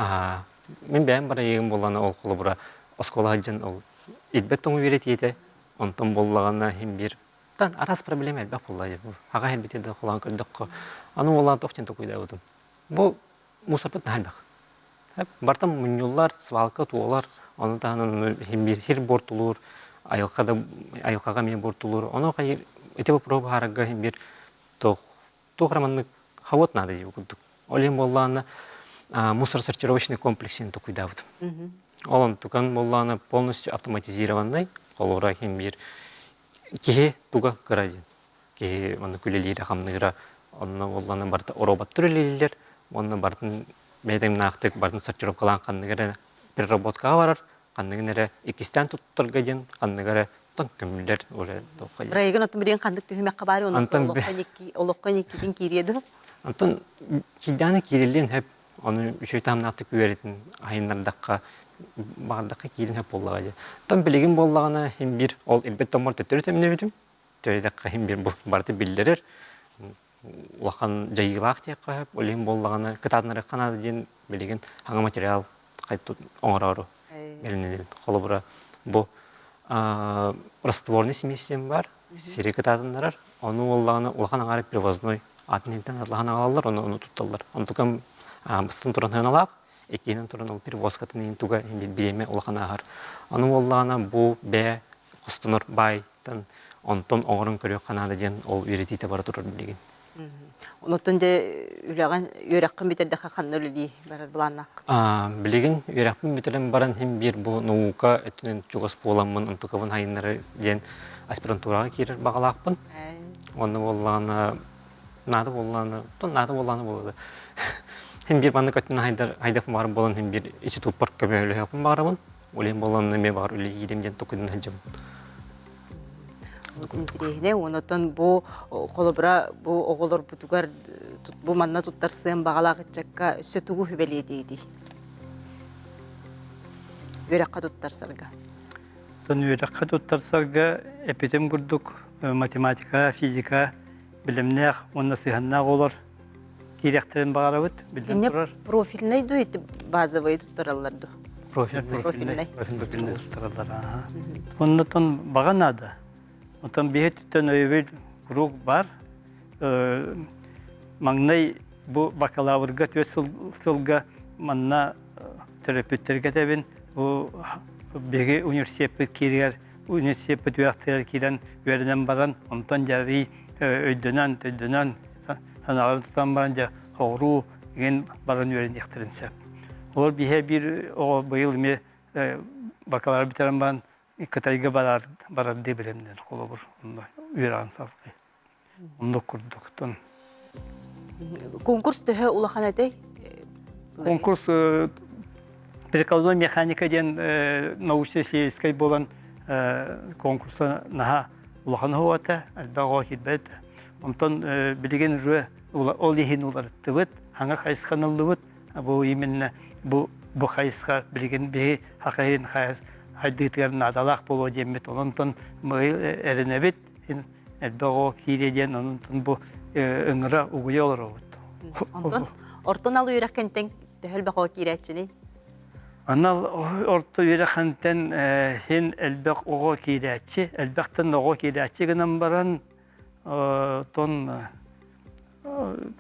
Мин бэйэм бырайыагым буоллаҕына ол холобура оскуола сылдьан ол ирбэт тоҥу үөрэтиитэ онтон буоллаҕына иһин биир тан араас проблема элбэх буолла бу аҕа иһэрбити да холоон көрдөххө аны уоллаан туох диэн толкуйдаабытым бу мусорбут наһаа элбэх Бартан мунньуллар, свалка туолар, ону таһынан иһин биир сир буортулуур, айылҕа да айылҕаҕа эмиэ буортулуур. Ону хайыр ити боппуруоһу быһаарарга иһин биир туох туох эрэ маннык хавот наада дии курдук. Ол иһин буоллаҕына мусоросортировочный комплекс диэн толкуйдаабытым. Ол онтукан буоллаҕына полностью автоматизированный, холобура иһин биир киһи туга кыра диэн. Киһи маннык үлэлиирэ-хамныыра онно буоллаҕына барыта роботтар үлэлииллэр уонна барытын бэйэтэ барытын сортировкалаан ханнык эрэ переработкаҕа барар, ханныгын эрэ иккистээн туттарга диэн ханнык эрэ тон көмүллэр уже туохха диэн. Бырайыгын оттон билигин ханнык түһүмэххэ баар Антон олоххо иккитин киириэ дуу? Антон киирдэҕинэ киириллиэн сөп. Ону үчүгэй таһымнаахтык үөрэтин айыннардахха баҕардахха киирин сөп буоллаҕа дии. Оттон билигин буоллаҕына иһин биир ол ирбэт томмор төттөрү төннүбүтүм. Төһөдөххө иһин биир бу барыта биллэрэр улахан дьайыылаах диэххэ сөп. Ол иһин буоллаҕына кытаатынарыахха наада диэн билигин саҥа материал оҥороору бэлэмнэнэбит. Холобура, бу растворный смесь бар, сири кытаатыннарар. Ону буоллаҕына улахан аҥаара привозной атын иһинтэн атлаһан аҕалаллар, ону ону тутталлар. Онтукам бастан туран сыаналаах, иккиһинэн туран ол перевозкатын иһин туга бириэмэ улахан ааһар. Ону буоллаҕына бу бээ хостонор баайтан онтон оҥорон көрүөххэ наада диэн ол үөрэтиитэ бара турар билигин. Онтон дьэ үлэҕин үөрэххин бүтэрдэххэ ханна үлэлии барар былааннааххын? Билигин үөрэхпин бүтэрэн баран иһин биир бу наука өттүнэн чугас буоламмын онтукабын хайыннары диэн аспирантураҕа киирэр баҕалаахпын. Онно буоллаҕына наада буоллаҕына наада буоллаҕына буолуо Иһин биир маннык өттүнэн хайдар хайдах баҕар буолан иһин биир институппар көмөлөһүөхпүн баҕарабын. Ол иһин буоллаҕына эмиэ баҕар үлэлиирим диэн толкуйдан сылдьабын. Олус интириэһинэй. Онтон бу холобура бу оҕолорбутугар бу манна туттарсыан баҕалаах ыччакка өссө тугу сүбэлиэтиигитий? Үөрэххэ туттарсарга. Тон үөрэххэ туттарсарга эпитим курдук математика, физика билимнээх уонна сыһыаннаах оҕолор киириэхтэрин баҕарабыт, биллэн турар. Профильнай дуу, базовый туттараллар дуу? Профильнай. Профильнай. Профильнай туттараллар. Оннотон баҕа наада. Отон биһи түттэн өйөбүл куруук бар. Маҥнай бу бакалаврга түөрт сылга манна төрөппүттэргэ этэбин. Бу биһиги университеппит кииригэр университеппит үөрэхтэригэр киирэн үөрэнэн баран, онтон дьарый өйдөнөн, төйдөнөн санааларын тутан баран дьэ соҕуруу игин баран үөрэниэхтэрин сөп. Олор биһэ биир оҕо быйыл эмиэ бакалавр бүтэрэн баран Кытайга барар барардыы бэлэмнэр холобур онно үөрэҕин салгыы. Оннук курдуктун. Конкурс төһө улахан этэй? Конкурс прикладной механика диэн научно-исследовательскай буолан конкурса наһаа улахан оһуота, элбэх оҕо киирбэт. Онтон билигин уже ол иһин уларыттыбыт, хаҥа хайысханы ыллыбыт. Бу именно бу бу хайысха билигин биһи хахайын хайдыытыгар наадалаах буолуо диэммит. Онтон эрэнэбит, элбэх оҕо киириэ диэн онтон бу ыҥыра угуйа олоробут. Онтон ортон ал үөрэххинтэн төһө элбэх оҕо киирээччиний? Анал орто үөрэххинтэн син элбэх оҕо киирээччи, элбэхтэн оҕо киирээччи гынан баран тон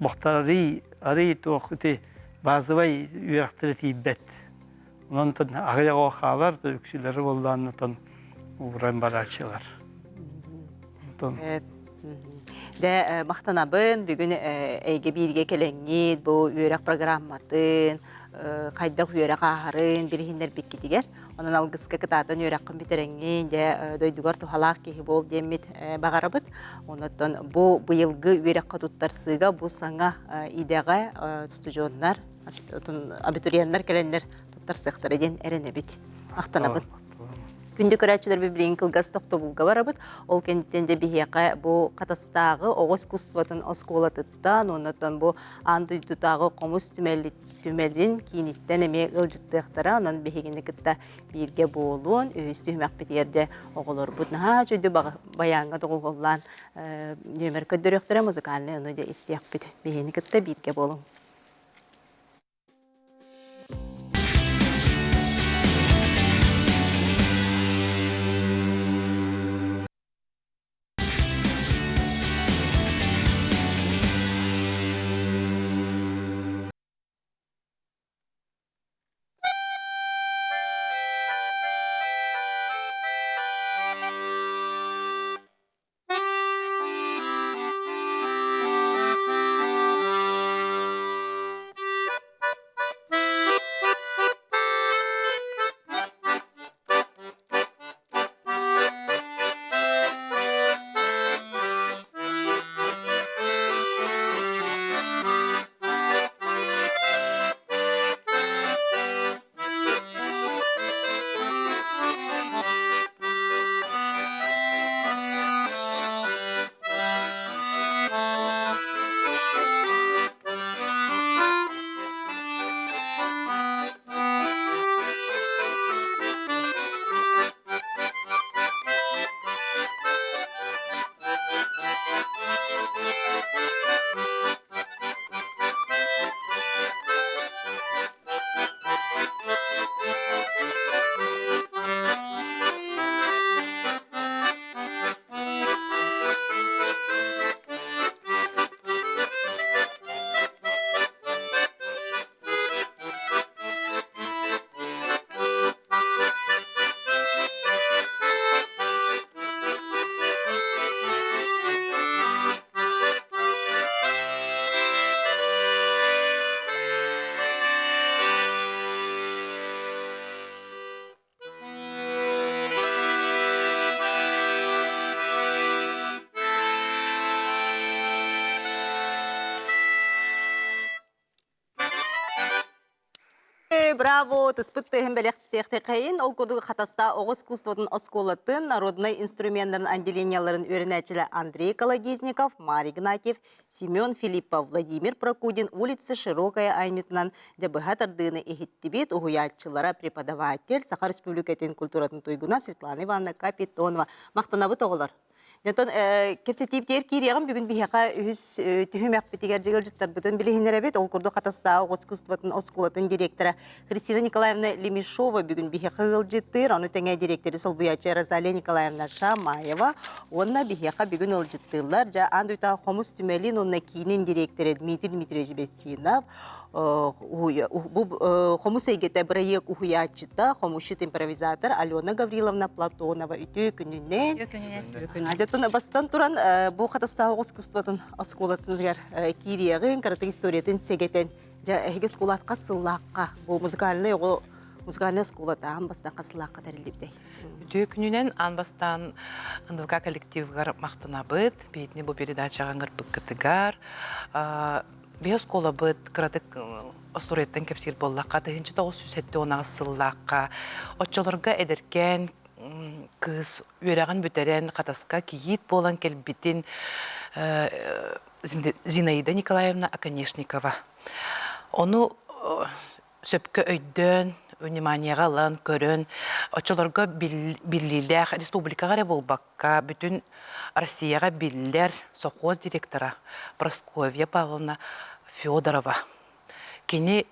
бохтар арый арый туох ити базовай үөрэхтэрэ тиийбэт. Онон аҕыйах оҕо хаалар, үксүлэри буоллааннатан ууран барааччылар. Онтон Дьэ, махтанабын. Бүгүн эйгэ бииргэ кэлэҥҥит, бу үөрэх программатын, хайдах үөрэх ааһарын билиһиннэрбиккитигэр. Онон алгыска кытаатан үөрэххин бүтэрэҥҥин, дьэ, дойдугар туһалаах киһи буол диэммит баҕарабыт. Онон бу быйылгы үөрэххэ туттарсыыга бу саҥа идэҕэ устудьуоннар, абитуриеннар кэлэннэр туттарсыахтара диэн эрэнэбит. Махтанабын. Күндү көрөөччүлэрбит билигин кылгас тохтобулга барабыт. Ол кэнниттэн дьэ биһиэхэ бу Хатастааҕы оҕо искусствотын оскуолатыттан уоннаттан бу аан дойдутааҕы хомус түмэлин кииниттэн эмиэ ыалдьыттыахтара. Онон биһигини кытта бииргэ буолуон үһүс түһүмэхпитигэр дьэ оҕолорбут наһаа үчүгэй байааҥҥа доҕуһуоллаан нүөмэр көрдөрүөхтэрэ музыкальнай ону дьэ истиэхпит. Биһигини кытта бииргэ буолуҥ. Браво! Тыспыт тыаһын бэлэхтиэхтэйин. Ол курдук Хатаста оҕо искусствотын оскуолатын народнай инструменнарын отделениеларын үөрэнээччилэ Андрей Колодезников, Марий Игнатьев, Семен Филиппов, Владимир Прокудин улица Широкая аймытынан дьэ быһа тардыыны иһиттибит уһуйааччылара преподаватель Саха Республикатын культуратын туйгуна Светлана Ивановна Капитонова. Махтанабыт оҕолор. Онтон кэпсэтиибитигэр киириэҕим бүгүн биһиэхэ үһүс түһүмэхпитигэр дьыгылдьыттарбытын билиһиннэрэбит. Ол курдук Хатастааҕы оҕо искусствотын оскуолатын директора Христина Николаевна Лемешова бүгүн биһиэхэ ыалдьыттыыр. Ону тэҥэ дириэктэри солбуйааччы Розалия Николаевна Шамаева уонна биһиэхэ бүгүн ыалдьыттыыллар. Дьэ, аан дойдутааҕы хомус түмэлин уонна киинин дириэктэрэ Дмитрий Дмитриевич Бессинов, бу хомус эйгэтэ бырайыак уһуйааччыта, хомусчут-импровизатор Алена Гавриловна Платонова үтүө күнүнэн. Үтүө күнүнэн. Дьэ, бастан туран бу Хатастааҕы оҕо искусствотын оскуолатыгар киириэҕиҥ, кыратык историятын сэгэтэн Дьэ, эһиги оскуолаат хас сыллаахха бу музыкальнай оҕо музыкальнай оскуолата аан бастаан хас сыллаахха тэриллибитэй? Үтүө күнүнэн аан бастаан НВК коллективыгар махтанабыт. Биһитини бу передачаҕа ыҥырбыккытыгар. Биһи оскуолабыт кыратык остуоруйаттан кэпсиир буоллахха, 1978 сыллаахха оччолорго эдэркээн кыыс үөрэҕин бүтэрэн Хатаска кийиит буолан кэлбитин Зинаида Николаевна Оконешникова. Ону сөпкө өйдөөн, вниманиеҕа ылан, көрөн, оччолорго биллиилээх республикаҕа эрэ буолбакка, бүтүн Россияҕа биллэр совхоз директора Прасковья Павловна Федорова. Кини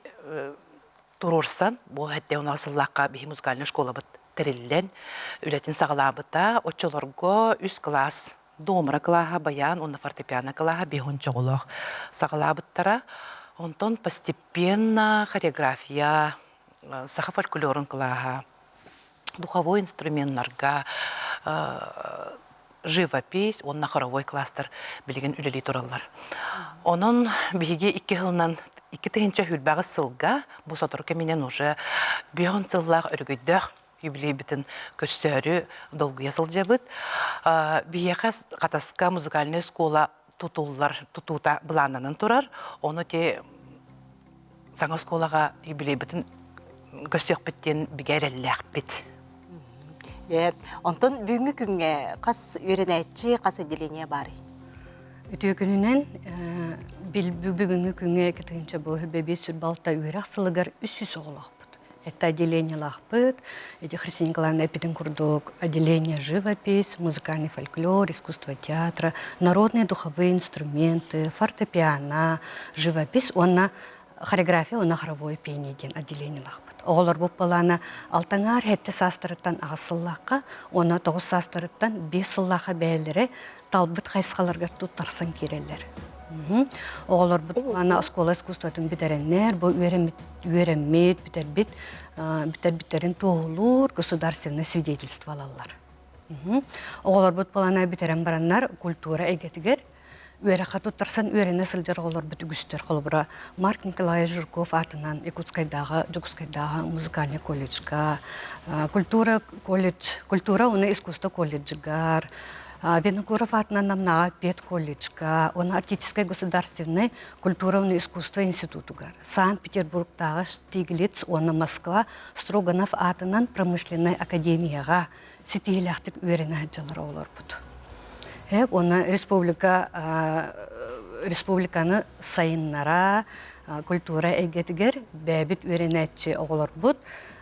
туруорсан, бу хэттэ онуга сыллаахха биһи музыкальнай школабыт тэриллэн, үлэтин саҕалаабыта. Оччолорго үс кылаас домра кылааһа, баян уонна фортепиано кылааһа биһун чоҕолоох саҕалаабыттара. Онтон постепенно хореография, саха фольклорун кылааһа, духовой инструменнарга живопись уонна хоровой класстар билигин үлэлии тураллар. Онон биһиги икки сылынан 2000 сылга бу сотору кэминэн уже биһон сыллаах өрөгөйдөөх юбилейбытын көрсөөрү долгуйа сылдьабыт. Биһиэхэ Хатаска музыкальная школа тутуллар тутуута былааннанан турар. Ону те саҥа оскуолаҕа юбилейбытын көрсүөхпүт диэн бигэ эрэллээхпит. Дьэ, онтон бүгүҥҥү күҥҥэ хас үөрэнээччи, хас отделение баарый? Үтүө күнүнэн бүгүҥҥү күҥҥэ 2000 бу 5 балта үөрэх сылыгар 300 оҕолоохпут. Это отделениелаахпыт. Эти Христина Николаевна эппитин курдук отделение живопись, музыкальный фольклор, искусство театра, народные духовые инструменты, фортепиано, живопись уонна хореография уонна хоровое пение диэн отделениелаахпыт. Оҕолорбут былаана алтаҥаар сэттэ саастарыттан аҕыс сыллаахха уонна тоҕус саастарыттан биэс сыллаахха бэйэлэрэ талбыт хайысхаларга туттарсан киирэллэр. Оҕолорбут аны оскуола искусствотын бүтэрэннэр, бу үөрэммит, үөрэммит, бүтэрбит, бүтэрбиттэрин туоһулуур государственное свидетельство алаллар. Оҕолорбут былаана бүтэрэн бараннар культура эйгэтигэр үөрэххэ туттарсан үөрэнэ сылдьар оҕолорбут үгүстэр. Холобура, Марк Николаевич Жирков аатынан Якутскайдааҕы, Дьокуускайдааҕы музыкальнай колледжка, культура колледж, культура уонна искусство колледжыгар, Винокуров аатынан Намнааҕы педколледжка уонна Арктическай государственнай культура уонна искусство институтугар, Санкт-Петербургтааҕы Штиглиц уонна Москва Строганов аатынан промышленнай академияҕа ситиһиилээхтик үөрэнэ сылдьаллар оҕолорбут. Уонна республика республиканы сайыннара культура эйгэтигэр бэйэбит үөрэнээччи оҕолорбут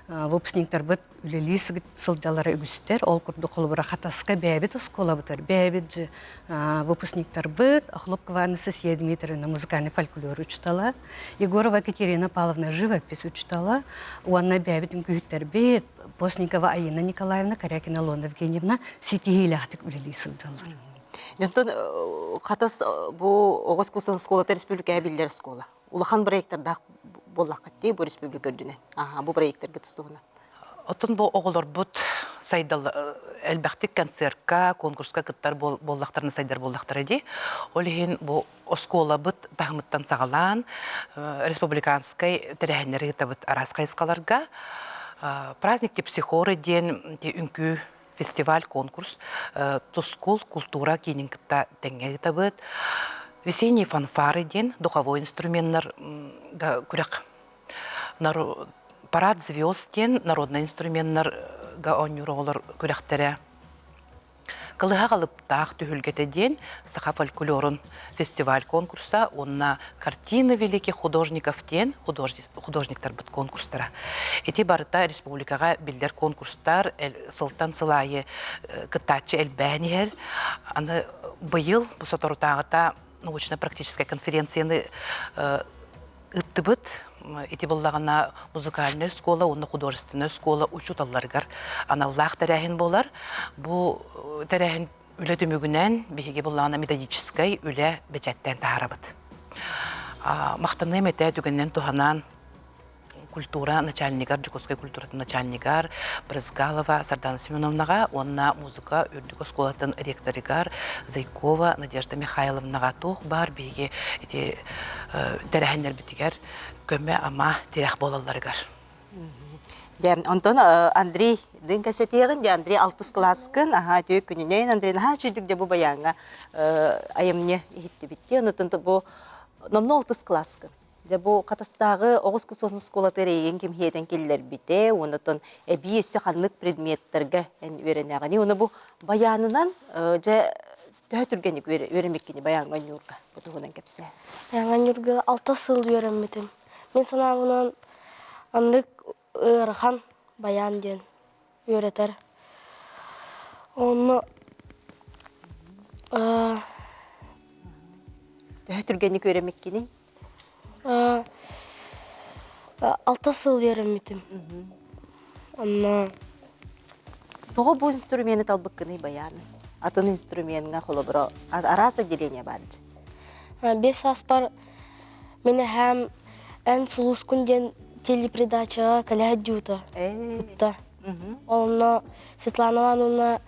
выпускниктарбыт үлэлии сылдьаллара үгүстэр. Ол курдук холобура Хатаска бэйэбит оскуолабытыгар бэйэбит же выпускниктарбыт Охлопкова Анастасия Дмитриевна музыкальный фольклор учутала, Егорова Екатерина Павловна живопись учутала, уонна бэйэбит үҥкүүһүттэрбит Постникова Айына Николаевна, Корякина Лона Евгеньевна ситиһиилээхтик үлэлии сылдьаллар. Онтон Хатас бу оҕо искусствотын оскуолата республикаҕа биллэр оскуола. Улахан проекттардаах буоллаххыт дии бу республика үрдүнэн. Аха, бу проекттарга тустуһунан. Оттон бу оҕолорбут сайдал элбэхтик концертка, конкурска кыттар буоллахтарына сайдар буоллахтара дии. Ол иһин бу оскуолабыт таһымыттан саҕалаан республиканскай тэрээһиннэри ыытабыт араас хайысхаларга. Праздник Типсихоры диэн үҥкүү фестиваль конкурс Тускул култуура киинин кытта тэҥҥэ ыытабыт. Весенние фанфары диэн духовой инструменнар күрэх парад звезд диэн народнай инструменнарга оонньуур оҕолор күрэхтэрэ Кылыһах алыптаах түһүлгэтэ диэн саха фольклорун фестиваль конкурса уонна картина великих художников диэн художниктарбыт конкурстара. Ити барыта республикаҕа биллэр конкурстар сылтан сыл аайы кыттааччы элбээн иһэр. Аны быйыл бу соторутааҕыта научно-практическай конференцияны ыыттыбыт. Ити буоллаҕына музыкальнай оскуола уонна художественнай оскуола учууталларыгар аналлаах тэрээһин буолар. Бу тэрээһин үлэ түмүгүнэн биһиги буоллаҕына методическай үлэ бэчээттээн таһаарабыт. Махтаныам этэ түгэнинэн туһанан культура начальнигар, Дьокуускай культуратын начальнигар Брызгалова Сардана Семеновнаҕа уонна музыка үрдүк оскуолатын ректорыгар Зайкова Надежда Михайловнаҕа туох баар биһиги ити тэрээһиннэрбитигэр көмө-ама тирэх буолалларыгар. Дьэ, онтон Андрей дын кэсэтиэҕин, дьэ Андрей алтыс кылааскын, аһаа үтүө күнүнэн Андрей наһаа үчүгдүк дьэ бу баяҥҥа айымньы иһиттибит. Онтон бу номнуо алтыс кылааскын. Дьэ бу Хатастааҕы оҕус кусуон оскуолата эрэйигин кимһиэтэн киллэрбитэ уонна оттон эбии өссө ханнык предметтэргэ эн үөрэнэҕиний уонна бу байаанынан дьэ төһө түргэнник үөрэммиккини байааҥҥа ньуурга бу туһунан кэпсээ. Байааҥҥа ньуурга алта сыл үөрэммитим. Мин санаабынан оннук ыарахан байаан диэн үөрэтэр. Онно Төһө түргэнник үөрэммиккиний? Алта сыл үөрэммитим. Онно Тоҕо бу инструмены талбыккыный баяны? Атын инструмеҥҥа холобура араас отделение баар дии. Биэс сааспар мин эһээм Эн сулускун диэн телепередачаҕа кэлэ сылдьыбыта. Кытта. Онно Светлана Ивановна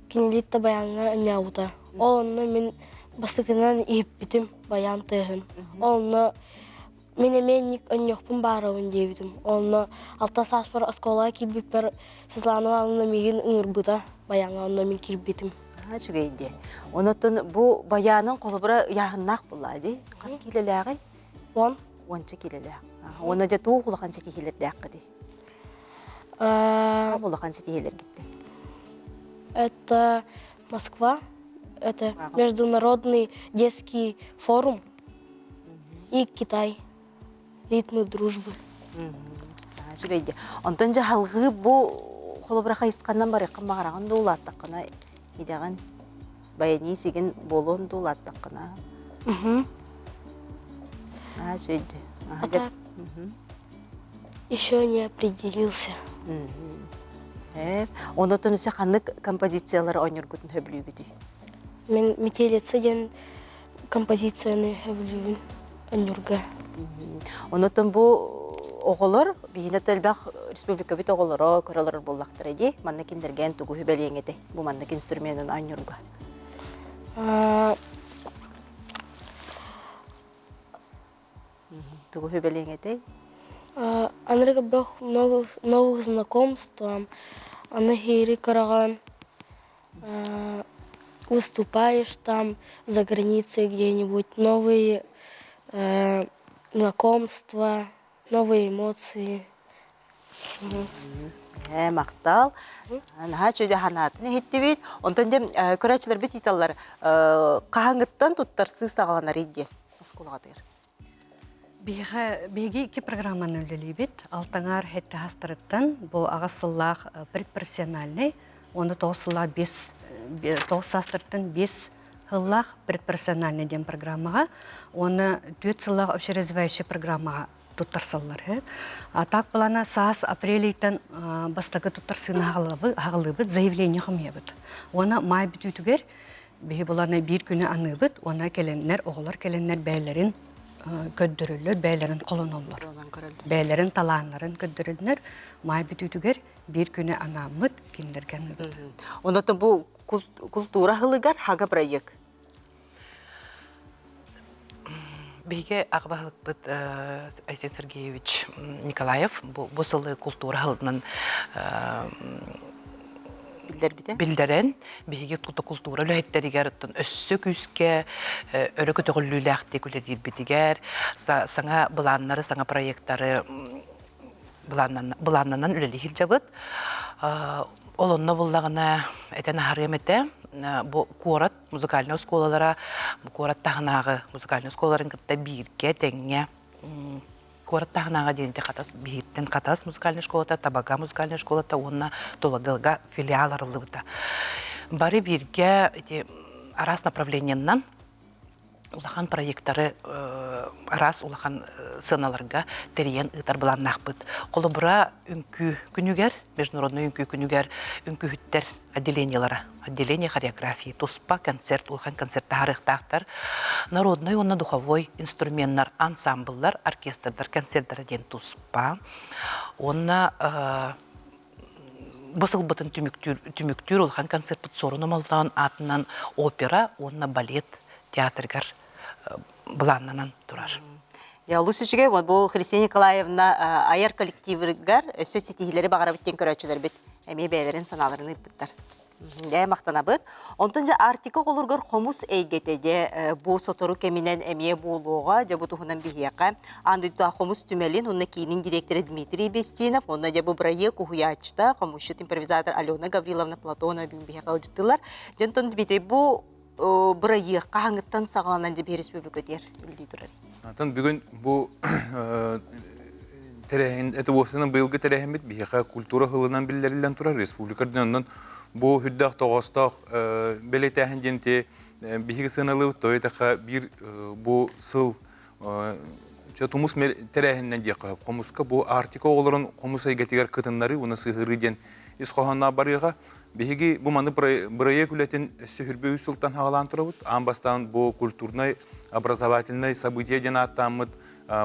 кинилиит да баяҥҥа ынньаабыта. Ол онно мин бастакынан иһиппитим баян тыаһын. Онно мин эмиэ инник ынньуохпун баарабын диэбитим. Онно алта сааспар оскуолаҕа киирбиппэр Светлана Ивановна миигин ыҥырбыта баяҥҥа онно мин киирбитим. Үчүгэй дии. Онотон бу баянын холобура ыйааһыннаах буоллаа дии. Хас киилэлээҕий? Уон. Уонча киилэлээх. Уонна дьэ туох улахан ситиһиилэрдээххитий? Хаам улахан ситиһиилэргиттэн. Это Москва, это Международный детский форум и Китай. Ритмы дружбы. Үчүгэй Онтон дьэ халгыы бу холобура хайысханан барыаххын баҕараҕын дуу улааттаххына идэҕин баянист сигин буолуон дуу улааттаххына Аа үчүгэй А так еще не определился. Онотон өссө ханнык композициялары оонньуургутун сөбүлүүгүтүй? Мин метелица диэн композицияны сөбүлүүбүн оонньуурга. Онотон бу оҕолор биһиэнэ элбэх республикабыт оҕолоро көрөлөр буоллахтара дии. Манна кинилэргээн тугу сүбэлиэҥ этэй бу маннык инструменын оонньуурга? Тугу сүбэлиэҥ этэй? Анарыга бөх новых знакомств, аны хири кыраҕан выступаешь там за границей где-нибудь, новые знакомства, новые эмоции. Ээ, махтал. Наһаа үчүгэй санаатын иһиттибит. Онтон дьэ көрөөччүлэрбит ыыталлар хаһааҥҥыттан туттарсыы саҕаланарый диэн оскуолаҕытыгар. Биһиэхэ биһиги икки программаны үлэлиибит. Алтаҥаар сэттэ саастарыттан бу аҕыс сыллаах предпрофессиональный уонна тоҕус сыллаах биэс тоҕус саастарыттан биэс сыллаах предпрофессиональный диэн программаҕа уонна түөрт сыллаах общеразвивающий программаҕа туттарсаллар. А так плана саас апрель ыйтан бастакы туттарсыыны аҕалыбыт, заявление хомуйабыт. Уонна маай бүтүүтүгэр биһи булана биир күнү аныыбыт, уонна кэлэннэр, оҕолор кэлэннэр бэйэлэрин көрдөрөллөр, бэйэлэрин холоноллор. Бэйэлэрин талааннарын көрдөрөллөр. Маай бүтүүтүгэр биир күнү анааммыт, кинилэргэ аныыбыт. Онотон бу култуура сылыгар хага проект Биһиги аҕа баһылыкпыт Айсен Сергеевич Николаев бу сылы култуура сылынан биллэрбитэ. Биллэрэн, биһиги култуура үлэһиттэригэр өссө күүскэ өрө көтөҕүллүүлээхтик үлэлиирбитигэр, саҥа былааннары, саҥа проектары былааннанан үлэлии сылдьабыт. Ол онно буллаҕына этэн аһарыам этэ, бу куорат музыкальнай оскуолалара куорат таһынааҕы музыкальнай оскуолаларын кытта бииргэ тэҥҥэ куорат таһынааҕы диэн Хатас биһиттэн Хатас музыкальнай школата, Табага музыкальнай школата уонна Тулагылга филиал арыллыбыта. Бары бииргэ ити араас направлениеннан улахан проекттары араас улахан сыаналарга тэрийэн ыытар былааннаахпыт. Холобура, үҥкүү күнүгэр, международный үҥкүү күнүгэр үҥкүүһүттэр отделениелара, отделение хореографии, туспа концерт, улахан концерт таһаарыахтаахтар. Народный уонна духовой инструменнар, ансамбллар, оркестрдар концерттара диэн туспа. Уонна бу сылбытын түмүктүүр, түмүктүүр улахан концертпыт Суорун Омоллоон аатынан опера уонна балет театрыгар былааннанан турар. Дьэ, олус үчүгэй. Бу Христина Николаевна айар коллективыгар өссө ситиһиилэри баҕарабыт диэн көрөөччүлэрбит эмиэ бэйэлэрин санааларын ыыппыттар. Дьэ, махтанабыт. Онтон дьэ Арктика оҕолоругар хомус эйгэтэ дьэ бу сотору кэминэн эмиэ буолуоҕа. Дьэ бу туһунан биһиэхэ аан дойдутааҕы хомус түмэлин уонна киинин дириэктэрэ Дмитрий Бестинов уонна дьэ бу бырайыак уһуйааччыта, хомусчут импровизатор Алена Гавриловна Платонова бүгүн биһиэхэ ыалдьыттыылар. Дьэ онтон Дмитрий бу бырайыак хаһааҥҥыттан саҕаланан дьэ биһи республикатыгар үлэлии турар? Атын бүгүн бу тэрээһин это уопсайынан быйылгы тэрээһиммит биһиэхэ культура сылынан биллэриллэн турар республика үрдүнэн онон бу үрдээх тоҕоостоох бэлиэтээһин диэн ити биһиги сыаналыыбыт тоҕо диэтэххэ биир бу сыл тумус тэрээһининэн диэххэ сөп хомуска бу Арктика оҕолорун хомус эйгэтигэр кытыннарыы уонна сыһыарыы диэн ис хоһоонноох барыаҕа Биһиги бу маны бырайыак үлэтин өссө хүрбэ үс сылтан хаҕалаан турабыт. Аан бастаан бу культурнай образовательнай событие диэн ааттааммыт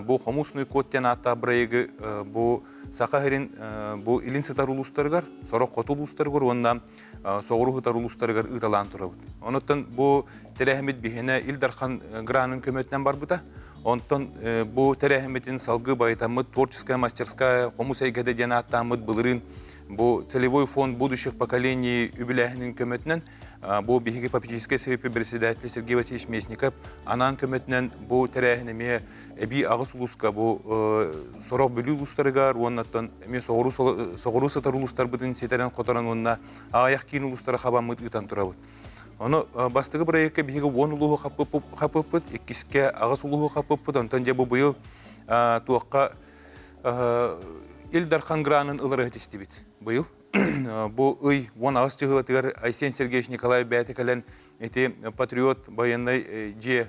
бу хомусный код диэн ааттаах бырайыагы бу Саха сирин бу илин сытар улуустарыгар, сорох хоту улуустарыгар уонна соҕуруу сытар улуустарыгар ыыталаан турабыт. Онуттан бу тэрээһиммит биһиэнэ Ил Дархан гранын көмөтүнэн барбыта. Онтон бу тэрээһиммитин салгыы байытаммыт творческая мастерская хомус эйгэтэ диэн ааттааммыт былырыын Бу целевой фонд будущих поколений үбүлээһинин көмөтүнэн. Бу биһиги попечительскай совет председателя Сергей Васильевич Местников анаан көмөтүнэн бу тэрээһин эмиэ эбии аҕыс улууска бу сорох Бүлүү улуустарыгар уоннаттан эмиэ соҕуруу сытар улуустарбытын ситэрэн-хоторон уонна аҕыйах киин улуустары хабаммыт ыытан турабыт. Ону бастакы проекка биһиги 10 улууһу хаппыппыт, иккискэ аҕыс улууһу хаппыппыт, онтон дьэ бу быйыл туохха Ил Дархан гранын ылары истибит быйыл. Бу ый 18 чыһылатыгар Айсен Сергеевич Николаев бэйэтэ кэлэн ити патриот военнай дьиэ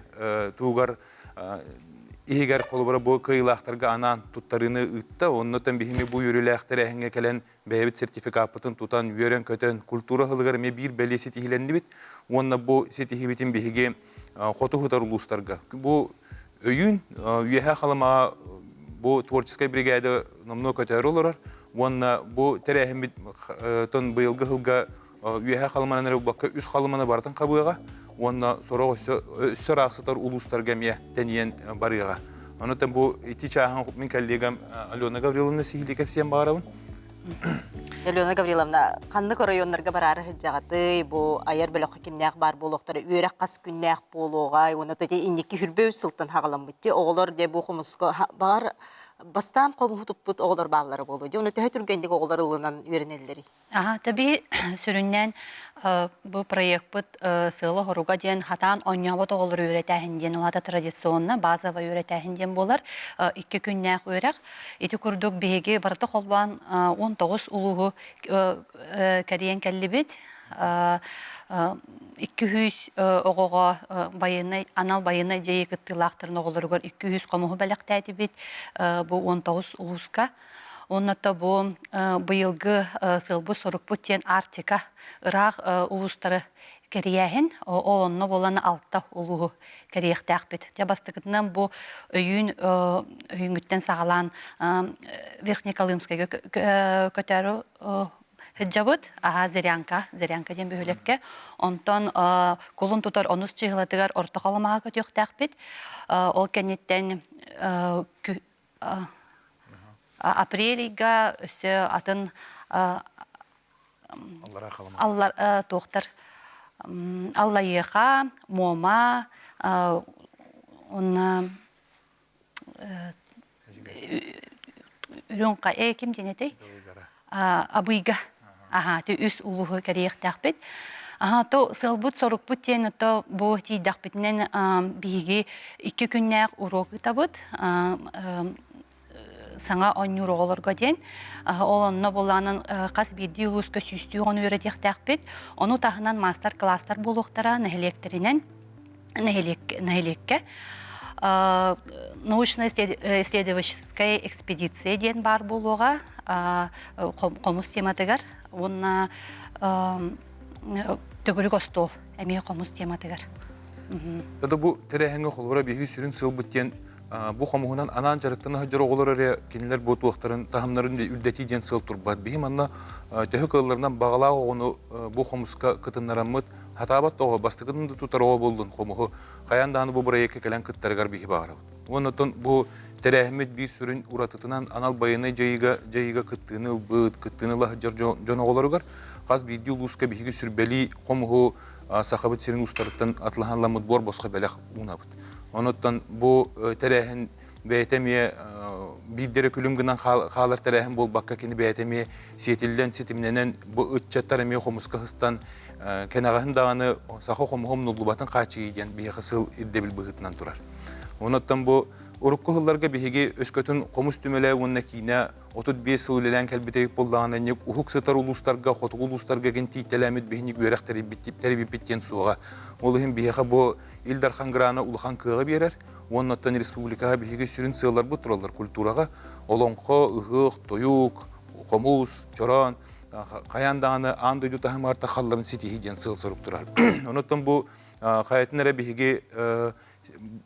туһугар иһигэр холобура бу кыайыылаахтарга анаан туттарыыны ыытта. Оннуттан биһими бу үөрүүлээх тэрээһиҥҥэ кэлэн бэйэбит сертификаппытын тутан үөрэн-көтөн культура сылыгар эмиэ биир бэлиэ ситиһиилэннибит. Уонна бу ситиһиибитин биһиги хоту сытар улуустарга бу өйүүн Үөһээ Халымаҕа бу творческай бригада номнуо көтөөрү олорор уонна бу тэрээһиммит тон быйылгы сылга Үөһээ Халыманан эрэ буолбакка үс Халыманы барытын хабыаҕа уонна сорох өссө өссө ыраах сытар улуустарга эмиэ тэнийэн барыаҕа. Онон бу ити чааһын мин коллегам Алена Гавриловна сиһилии кэпсиэн баҕарабын. Алена Гавриловна, ханнык оройуоннарга бараары сылдьаҕытый? Бу айар бөлөххө кимнээх баар буолуохтара, үөрэх хас күннээх буолуоҕай? Уонна ити инники хүрбэ үс сылтан хаҕаламмыт дии. Оҕолор дьэ бу хомуска баҕар бастаан хомуһу туппут оҕолор бааллара буолуо. Дьэ, уонна төһө түргэнник оҕолор ылынан үөрэнэллэрий? Аха, таби сүрүннээн бу проекпыт сыала-соруга диэн хатаан оонньообот оҕолору үөрэтээһин диэн улаата традиционно базовай үөрэтээһин диэн буолар. Икки күннээх үөрэх. Ити курдук биһиги барыта холбоон 19 улууһу кэрийэн кэллибит. 200 оҕоҕо байыаннай анал байыаннай дьайыы кыттыылаахтарын оҕолоругар 200 хомуһу бэлэхтээтибит бу 19 улууска. Уонна то бу быйылгы сыалбыт-сорукпут диэн Арктика ыраах улуустары кэрийээһин, ол онно буолан алта улууһу кэрийиэхтээхпит. Дьэ бастакытынан бу өйүүн өйүүҥҥүттэн саҕалаан Верхнеколымскайга көтөөрү сылдьабыт. Аһа Зырянка, Зырянка диэн бөһүөлэккэ. Онтон кулун тутар онус чыһылатыгар Орто Халымаҕа көтүөхтээхпит. Ол кэнниттэн Апрель ыйга өссө атын аллар туохтар Аллайыаха, Муома уонна Үрүҥ э ким диэн этэй? Абыйга. Аха, ти үс улууһу кэрийиэхтээхпит. Аха, то сыалбыт-сорукпут диэн то бу тиийдэхпитинэн биһиги икки күннээх уруок ыытабыт. Саҥа оонньуур оҕолорго диэн. Ол онно булаанан хас биирдии улууска сүүстүү оҕону үөрэтиэхтээхпит. Ону таһынан маастар-кылаастар буолуохтара нэһилиэктэринэн нэһилиэккэ научно-исследовательская экспедиция диэн баар буолуоҕа хомус тематыгар уонна төгүрүк остуол эмиэ хомус тематыгар. Это бу тэрээһиҥҥэ холобура биһиги сүрүн сыалбыт диэн бу хомуһунан анаан дьарыктана сылдьар оҕолор эрэ кинилэр бу туохтарын таһымнарын үрдэтии диэн сыал турбат. Биһи манна төһө кыалларынан баҕалаах оҕону бу хомуска кытыннараммыт Хатаабат тоҕо бастакытын да тутар оҕо буоллун хомуһу хайаан даҕаны бу бырайыакка кэлэн кыттарыгар биһи баҕарабыт. Уонна оттон бу тэрээһиммит биир сүрүн уратытынан анал байыаннай дьайыыга дьайыыга кыттыыны ылбыт, кыттыыны ыла сылдьар дьон оҕолоругар хас биирдии улууска биһиги сүрбэлии хомуһу Сахабыт сирин уустарыттан атылаһан ламмыт буор босхо бэлэх уунабыт. Онуттан бу тэрээһин бэйэтэ эмиэ биирдэрэ күлүм гынан хаалар тэрээһин буолбакка кини бэйэтэ эмиэ сиэтиллэн ситимнэнэн бу ыччаттар эмиэ хомуска сыстан кэнэҕэһин даҕаны саха хомуһа умнуллубатын хааччыйыы диэн биһиэхэ сыл ирдэбил быһыытынан турар. Онуттан бу урукку сылларга биһиги өскөтүн хомус түмэлэ уонна киинэ 35 сыл үлэлээн кэлбит эбит буоллаҕына уһук сытар улуустарга, хотугу улуустарга гин тиийтэлээммит биһиник үөрэх тэрийбиппит диэн суоҕа. Ол иһин биһиэхэ бу Ил Дархан грана улахан кыаҕы биэрэр. Уонна оттон республикаҕа биһиги сүрүн сыалларбыт тураллар культураҕа. Олоҥхо, ыһыах, тойук, хомус, чороон, хайаан даҕаны аан дойду таһымыгар тахалларын ситиһии диэн сыал-сорук турар. Онуттан бу хайатын эрэ биһиги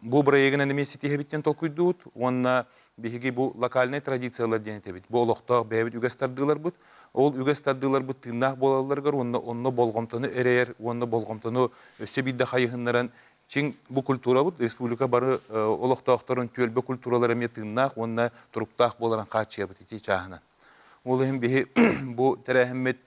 бу бырайыагынан эмиэ ситиһэбит диэн толкуйдуубут уонна биһиги бу локальнай традициялар диэн этэбит. Бу олохтоох бэйэбит үгэс тардыыларбыт. Ол үгэс тардыыларбыт тыыннаах буолалларыгар уонна онно болҕомтону эрэйэр уонна болҕомтону өссө биирдэ хайыһыннаран Чиҥ бу культурабыт республика бары олохтоохторун түөлбэ культуралара эмиэ тыыннаах уонна туруктаах буоларын хааччыйабыт ити чааһынан. Ол иһин биһи бу тэрээһиммит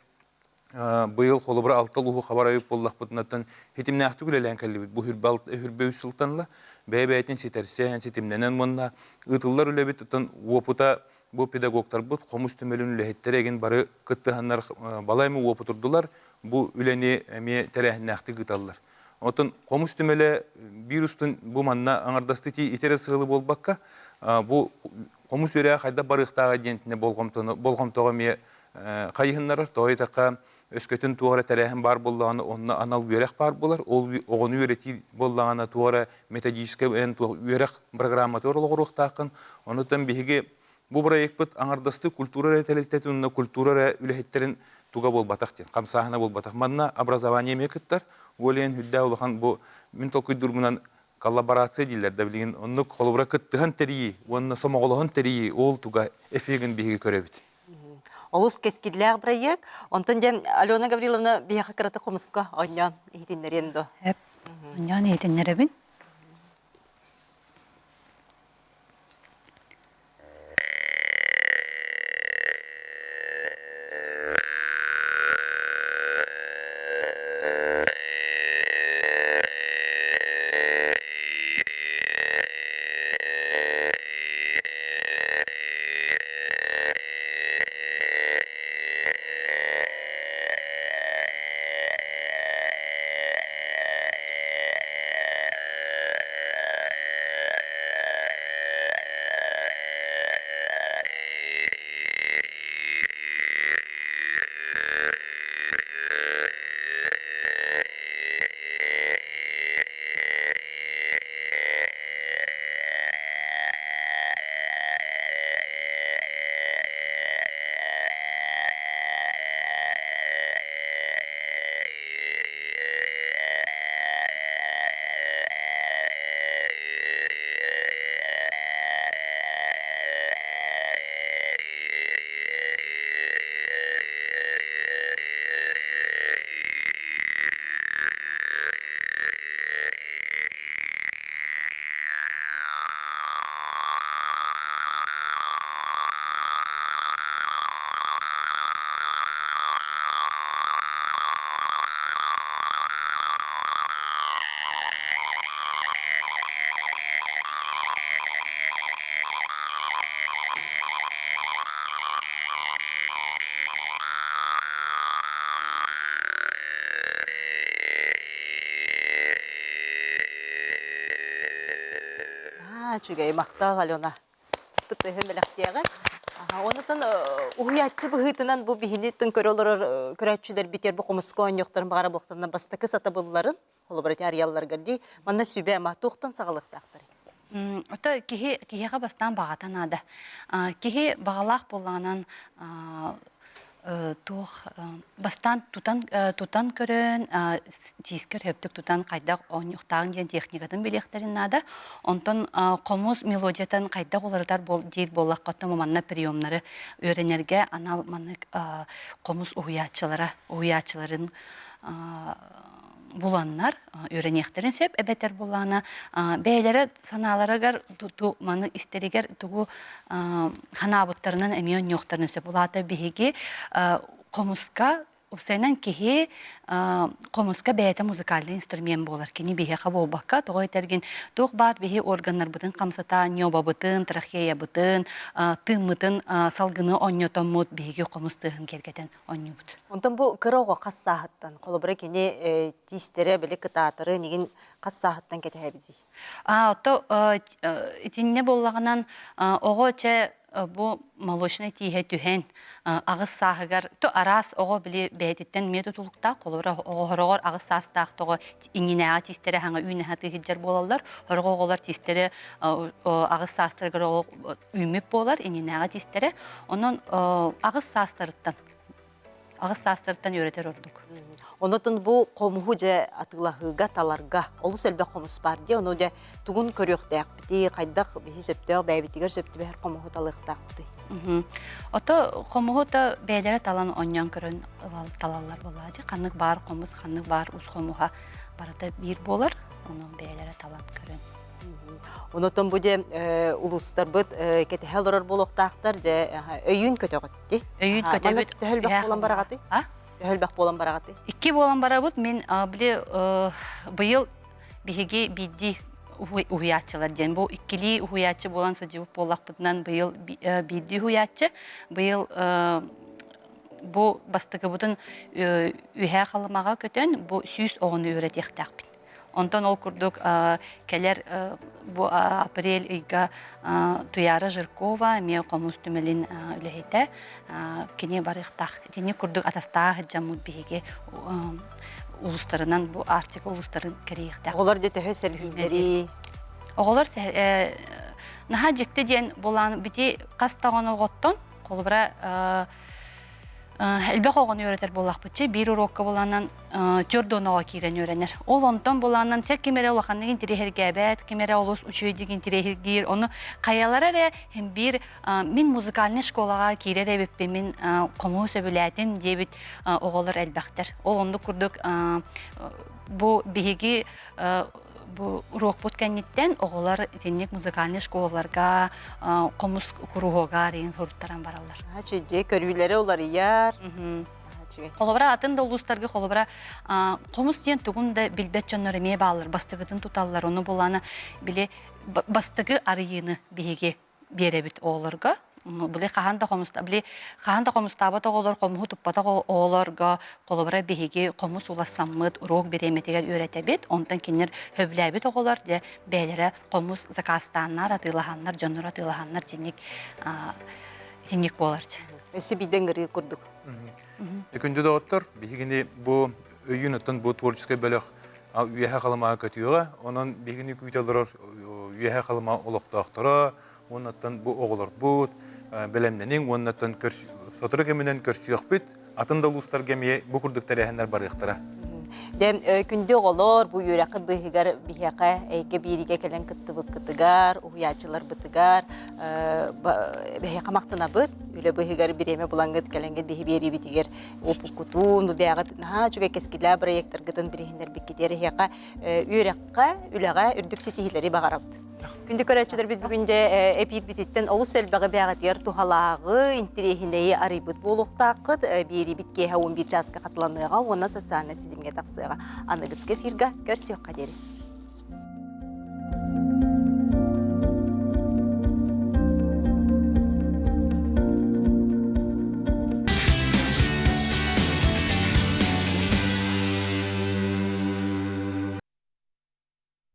Быйыл холобура алта улууһу хабар айып буоллахпытынаттан хитимнээхтик үлэлээн кэллибит. Бу хүрбэ үс сылтан бэйэ-бэйэтин ситэрсэн, ситимнэнэн уонна ыытыллар үлэбит оттон уопута бу педагогтарбыт хомус түмэлин үлэһиттэрэ эгин бары кыттыһаннар балай эмэ уопутурдулар. Бу үлэни эмиэ тэрээһиннээхтик ыыталлар. Оттон хомус түмэлэ биир устун бу манна аҥардастыы итэрэ сыалы буолбакка, бу хомус үөрэ хайдах барыахтааҕа диэн болҕомтону болҕомтоҕо эмиэ хайыһыннарар. Тоҕо диэтэххэ, өскөтүн туох эрэ тэрээһин баар буоллаҕына, онно анал үөрэх баар буолар. Ол оҕону үөрэтии буоллаҕына, туох эрэ методическай үөрэх программатыгар олоҕуруохтааххын. Онуттан биһиги бу проекпыт аҥардастыы культура эрэ тэрилтэтин уонна культура эрэ үлэһиттэрин туга буолбатах диэн, хамсааһына буолбатах. Манна образование эмиэ кыттар. Ол иһин үрдээх улахан бу мин толкуйдуурбунан коллаборация дииллэр да билигин оннук холобура кыттыһан тэрийии уонна сомоҕолоһон тэрийии ол туга эффегин биһиги көрөбүт. Олус кэскиллээх бырайыак. Онтон дьэ Алена Гавриловна биһиэхэ кырата хомуска оонньоон иһитиннэриэн дуо? Эп, оонньоон иһитиннэрэбин. Үчүгэй махтал, Алена. Спытыһы мэлэхтиэҕэ. Онутан уһуйааччы быһыытынан бу биһини тын көрө олорор көрөөччүлэрбитигэр бу хомуска оонньуохтарын баҕара булахтарынан бастакы сатабылларын холобура ити арыйалларыгар дии манна сүбэ ама туохтан саҕалыахтаахтарый? Ото киһи киһиэхэ бастаан баҕата наада. Киһи баҕалаах буоллаҕынан туох бастаан тутан тутан көрөн тиискэр сөптүк тутан хайдах оонньуохтааҕын диэн техникатын билиэхтэрин наада. Онтон хомус мелодиятын хайдах уларытар диир буоллахха оттон манна приемнары үөрэнэргэ анал маннык хомус уһуйааччылара уһуйааччыларын буланнар үөрэниэхтэрин сөп эбэтэр булаана бэйэлэрэ санааларыгар маны истэригэр тугу ханаабыттарынан эмиэ онньуохтарын сөп. Улаата биһиги хомуска уопсайынан киһи хомуска бэйэтэ музыкальный инструмент буолар. Кини биһиэхэ буолбакка, тоҕо этэргин туох баар биһи органнарбытын хамсата, ньобабытын, трахеябытын, тыыммытын салгыны онньотоммут биһиги хомус тыаһын киэргэтэн онньуубут. Онтон бу кыра оҕо хас сааһыттан, холобура кини тиистэрэ били кытаатары нигин хас сааһыттан кэтэһэбитий? А, ото итиннэ буоллаҕынан оҕо чэ бу молочнай тииһэ түһэн аҕыс сааһыгар то араас оҕо били бэйэтиттэн эмиэ тутулуктаах холобура оҕо хороҕор аҕыс саастаах тоҕо иҥинээҕи тиистэрэ хаҥа үүнэһэ тыыһыдьар буолаллар сорох оҕолор тиистэрэ аҕыс саастарыгар үүммүт буолар иннинээҕи тиистэрэ онон аҕыс саастарыттан аҕыс саастарыттан үөрэтэр ордук. Онотун бу хомуһу дьэ атыылаһыыга таларга олус элбэх хомус баар дии. Ону дьэ тугун көрүөхтээхпитий, хайдах биһи сөптөөх бэйэбитигэр сөп түбэһэр хомуһу талыахтаахпытый? Ото хомуһу то бэйэлэрэ талан онньоон көрөн талаллар буолаа дьэ ханнык баар хомус, ханнык баар ус хомуһа барыта биир буолар. Ону бэйэлэрэ талан көрөн. Онотон бу дьэ улуустарбыт кэтэһэ олорор буолуохтаахтар дьэ өйүүн көтөҕүт Өйүүн көтөбүт. Төһө элбэх буолан бараҕатый? А? Төһө элбэх буолан бараҕытый? Икки буолан барабыт. Мин били быйыл биһиги биирдии уһуйааччылар диэн бу иккилии уһуйааччы буолан сылдьыбыт буоллахпытынан быйыл биирдии уһуйааччы быйыл бу бастакыбытын үөһээ Халымаҕа көтөн бу 100 оҕону үөрэтиэхтээхпит. Онтон ол курдук кэлэр бу апрель ыйга Туяра Жиркова эмиэ хомус түмэлин үлэһитэ кини барыахтаах. Итини курдук атастаах сылдьаммыт биһиги улуустарынан бу Арктика улуустарын кэрийиэхтээх. Оҕолор дьэ төһө сэргииллэрий? Оҕолор наһаа дьикти диэн булан бити хас даҕаны оҕоттон холобура элбэх оҕону үөрэтэр буоллахпытчы биир уруокка буланан түөрт оҕо киирэн үөрэнэр. Ол онтон буланан чэ ким эрэ улаханнык интириэһиргээбэт, ким эрэ олус үчүгэйдик интириэһиргиир, ону хайалара эрэ биир мин музыкальнай школаҕа киирэр эбиппин, мин хомуһу сөбүлээтим диэбит оҕолор элбэхтэр. Ол оннук курдук бу биһиги бу уруокпут кэнниттэн оҕолор итинник музыкальнай школаларга хомус куруһуогар иин суруттаран бараллар. Үчүгэй көрүүлэрэ уларыйар. Холобура атын да улуустарга холобура хомус диэн тугун да билбэт дьоннор эмиэ бааллар, бастыгытын туталлар. Ону булана били бастакы арыйыыны биһиги биэрэбит оҕолорго. Били хаһан да хомуста били хаһан да хомустаабат оҕолор хомуһу туппатах оҕолорго холобура биһиги хомус улассаммыт уруок бириэмэтигэр үөрэтэбит. Онтон кинилэр сөбүлээбит оҕолор дьэ бэйэлэрэ хомус заказтааннар, атыылаһаннар, дьоннор атыылаһаннар дьинник итинник буолар. Өссө биирдэ ыҥырыы курдук. Күндү доҕоттор, биһигини бу өйүүн оттон бу творческай бөлөх Үөһэ Халымаҕа көтүөҕэ. Онон биһигини күүтэ олорор Үөһэ Халыма олохтоохторо уоннаттан бу оҕолорбут бэлэмнэниҥ уоннаттан сотору кэминэн көрсүөхпүт. Атын да улуустарга эмиэ бу курдук тэрээһиннэр барыахтара. Дьэ, күндү оҕолор, бу үөрэххит быыһыгар биһиэхэ эйгэ бииригэ кэлэн кыттыбыккытыгар, уһуйааччыларбытыгар биһиэхэ махтанабыт. Үлэ быыһыгар бириэмэ булаҥҥыт кэлэҥҥит биһи биэриибитигэр Опуккутун, бу бэйэҕит наһаа үчүгэй кэскиллээх бырайыактаргытын билиһиннэрбиккитигэр эһиэхэ үөрэххэ, үлэҕэ үрдүк ситиһиилэри баҕарабыт. Күндү көрөөччүлэрбит бүгүн дьэ эпиирбититтэн олус элбэҕи бэйэҕитигэр туһалааҕы, интэриэһинэйи арыйбыт буолуохтааххыт. Биэриибит киэһэ 11 чааска хатыланыаҕа уонна социальнай ситимҥэ тахсыаҕа. Аныгыскы эфирга көрсүөххэ диэри.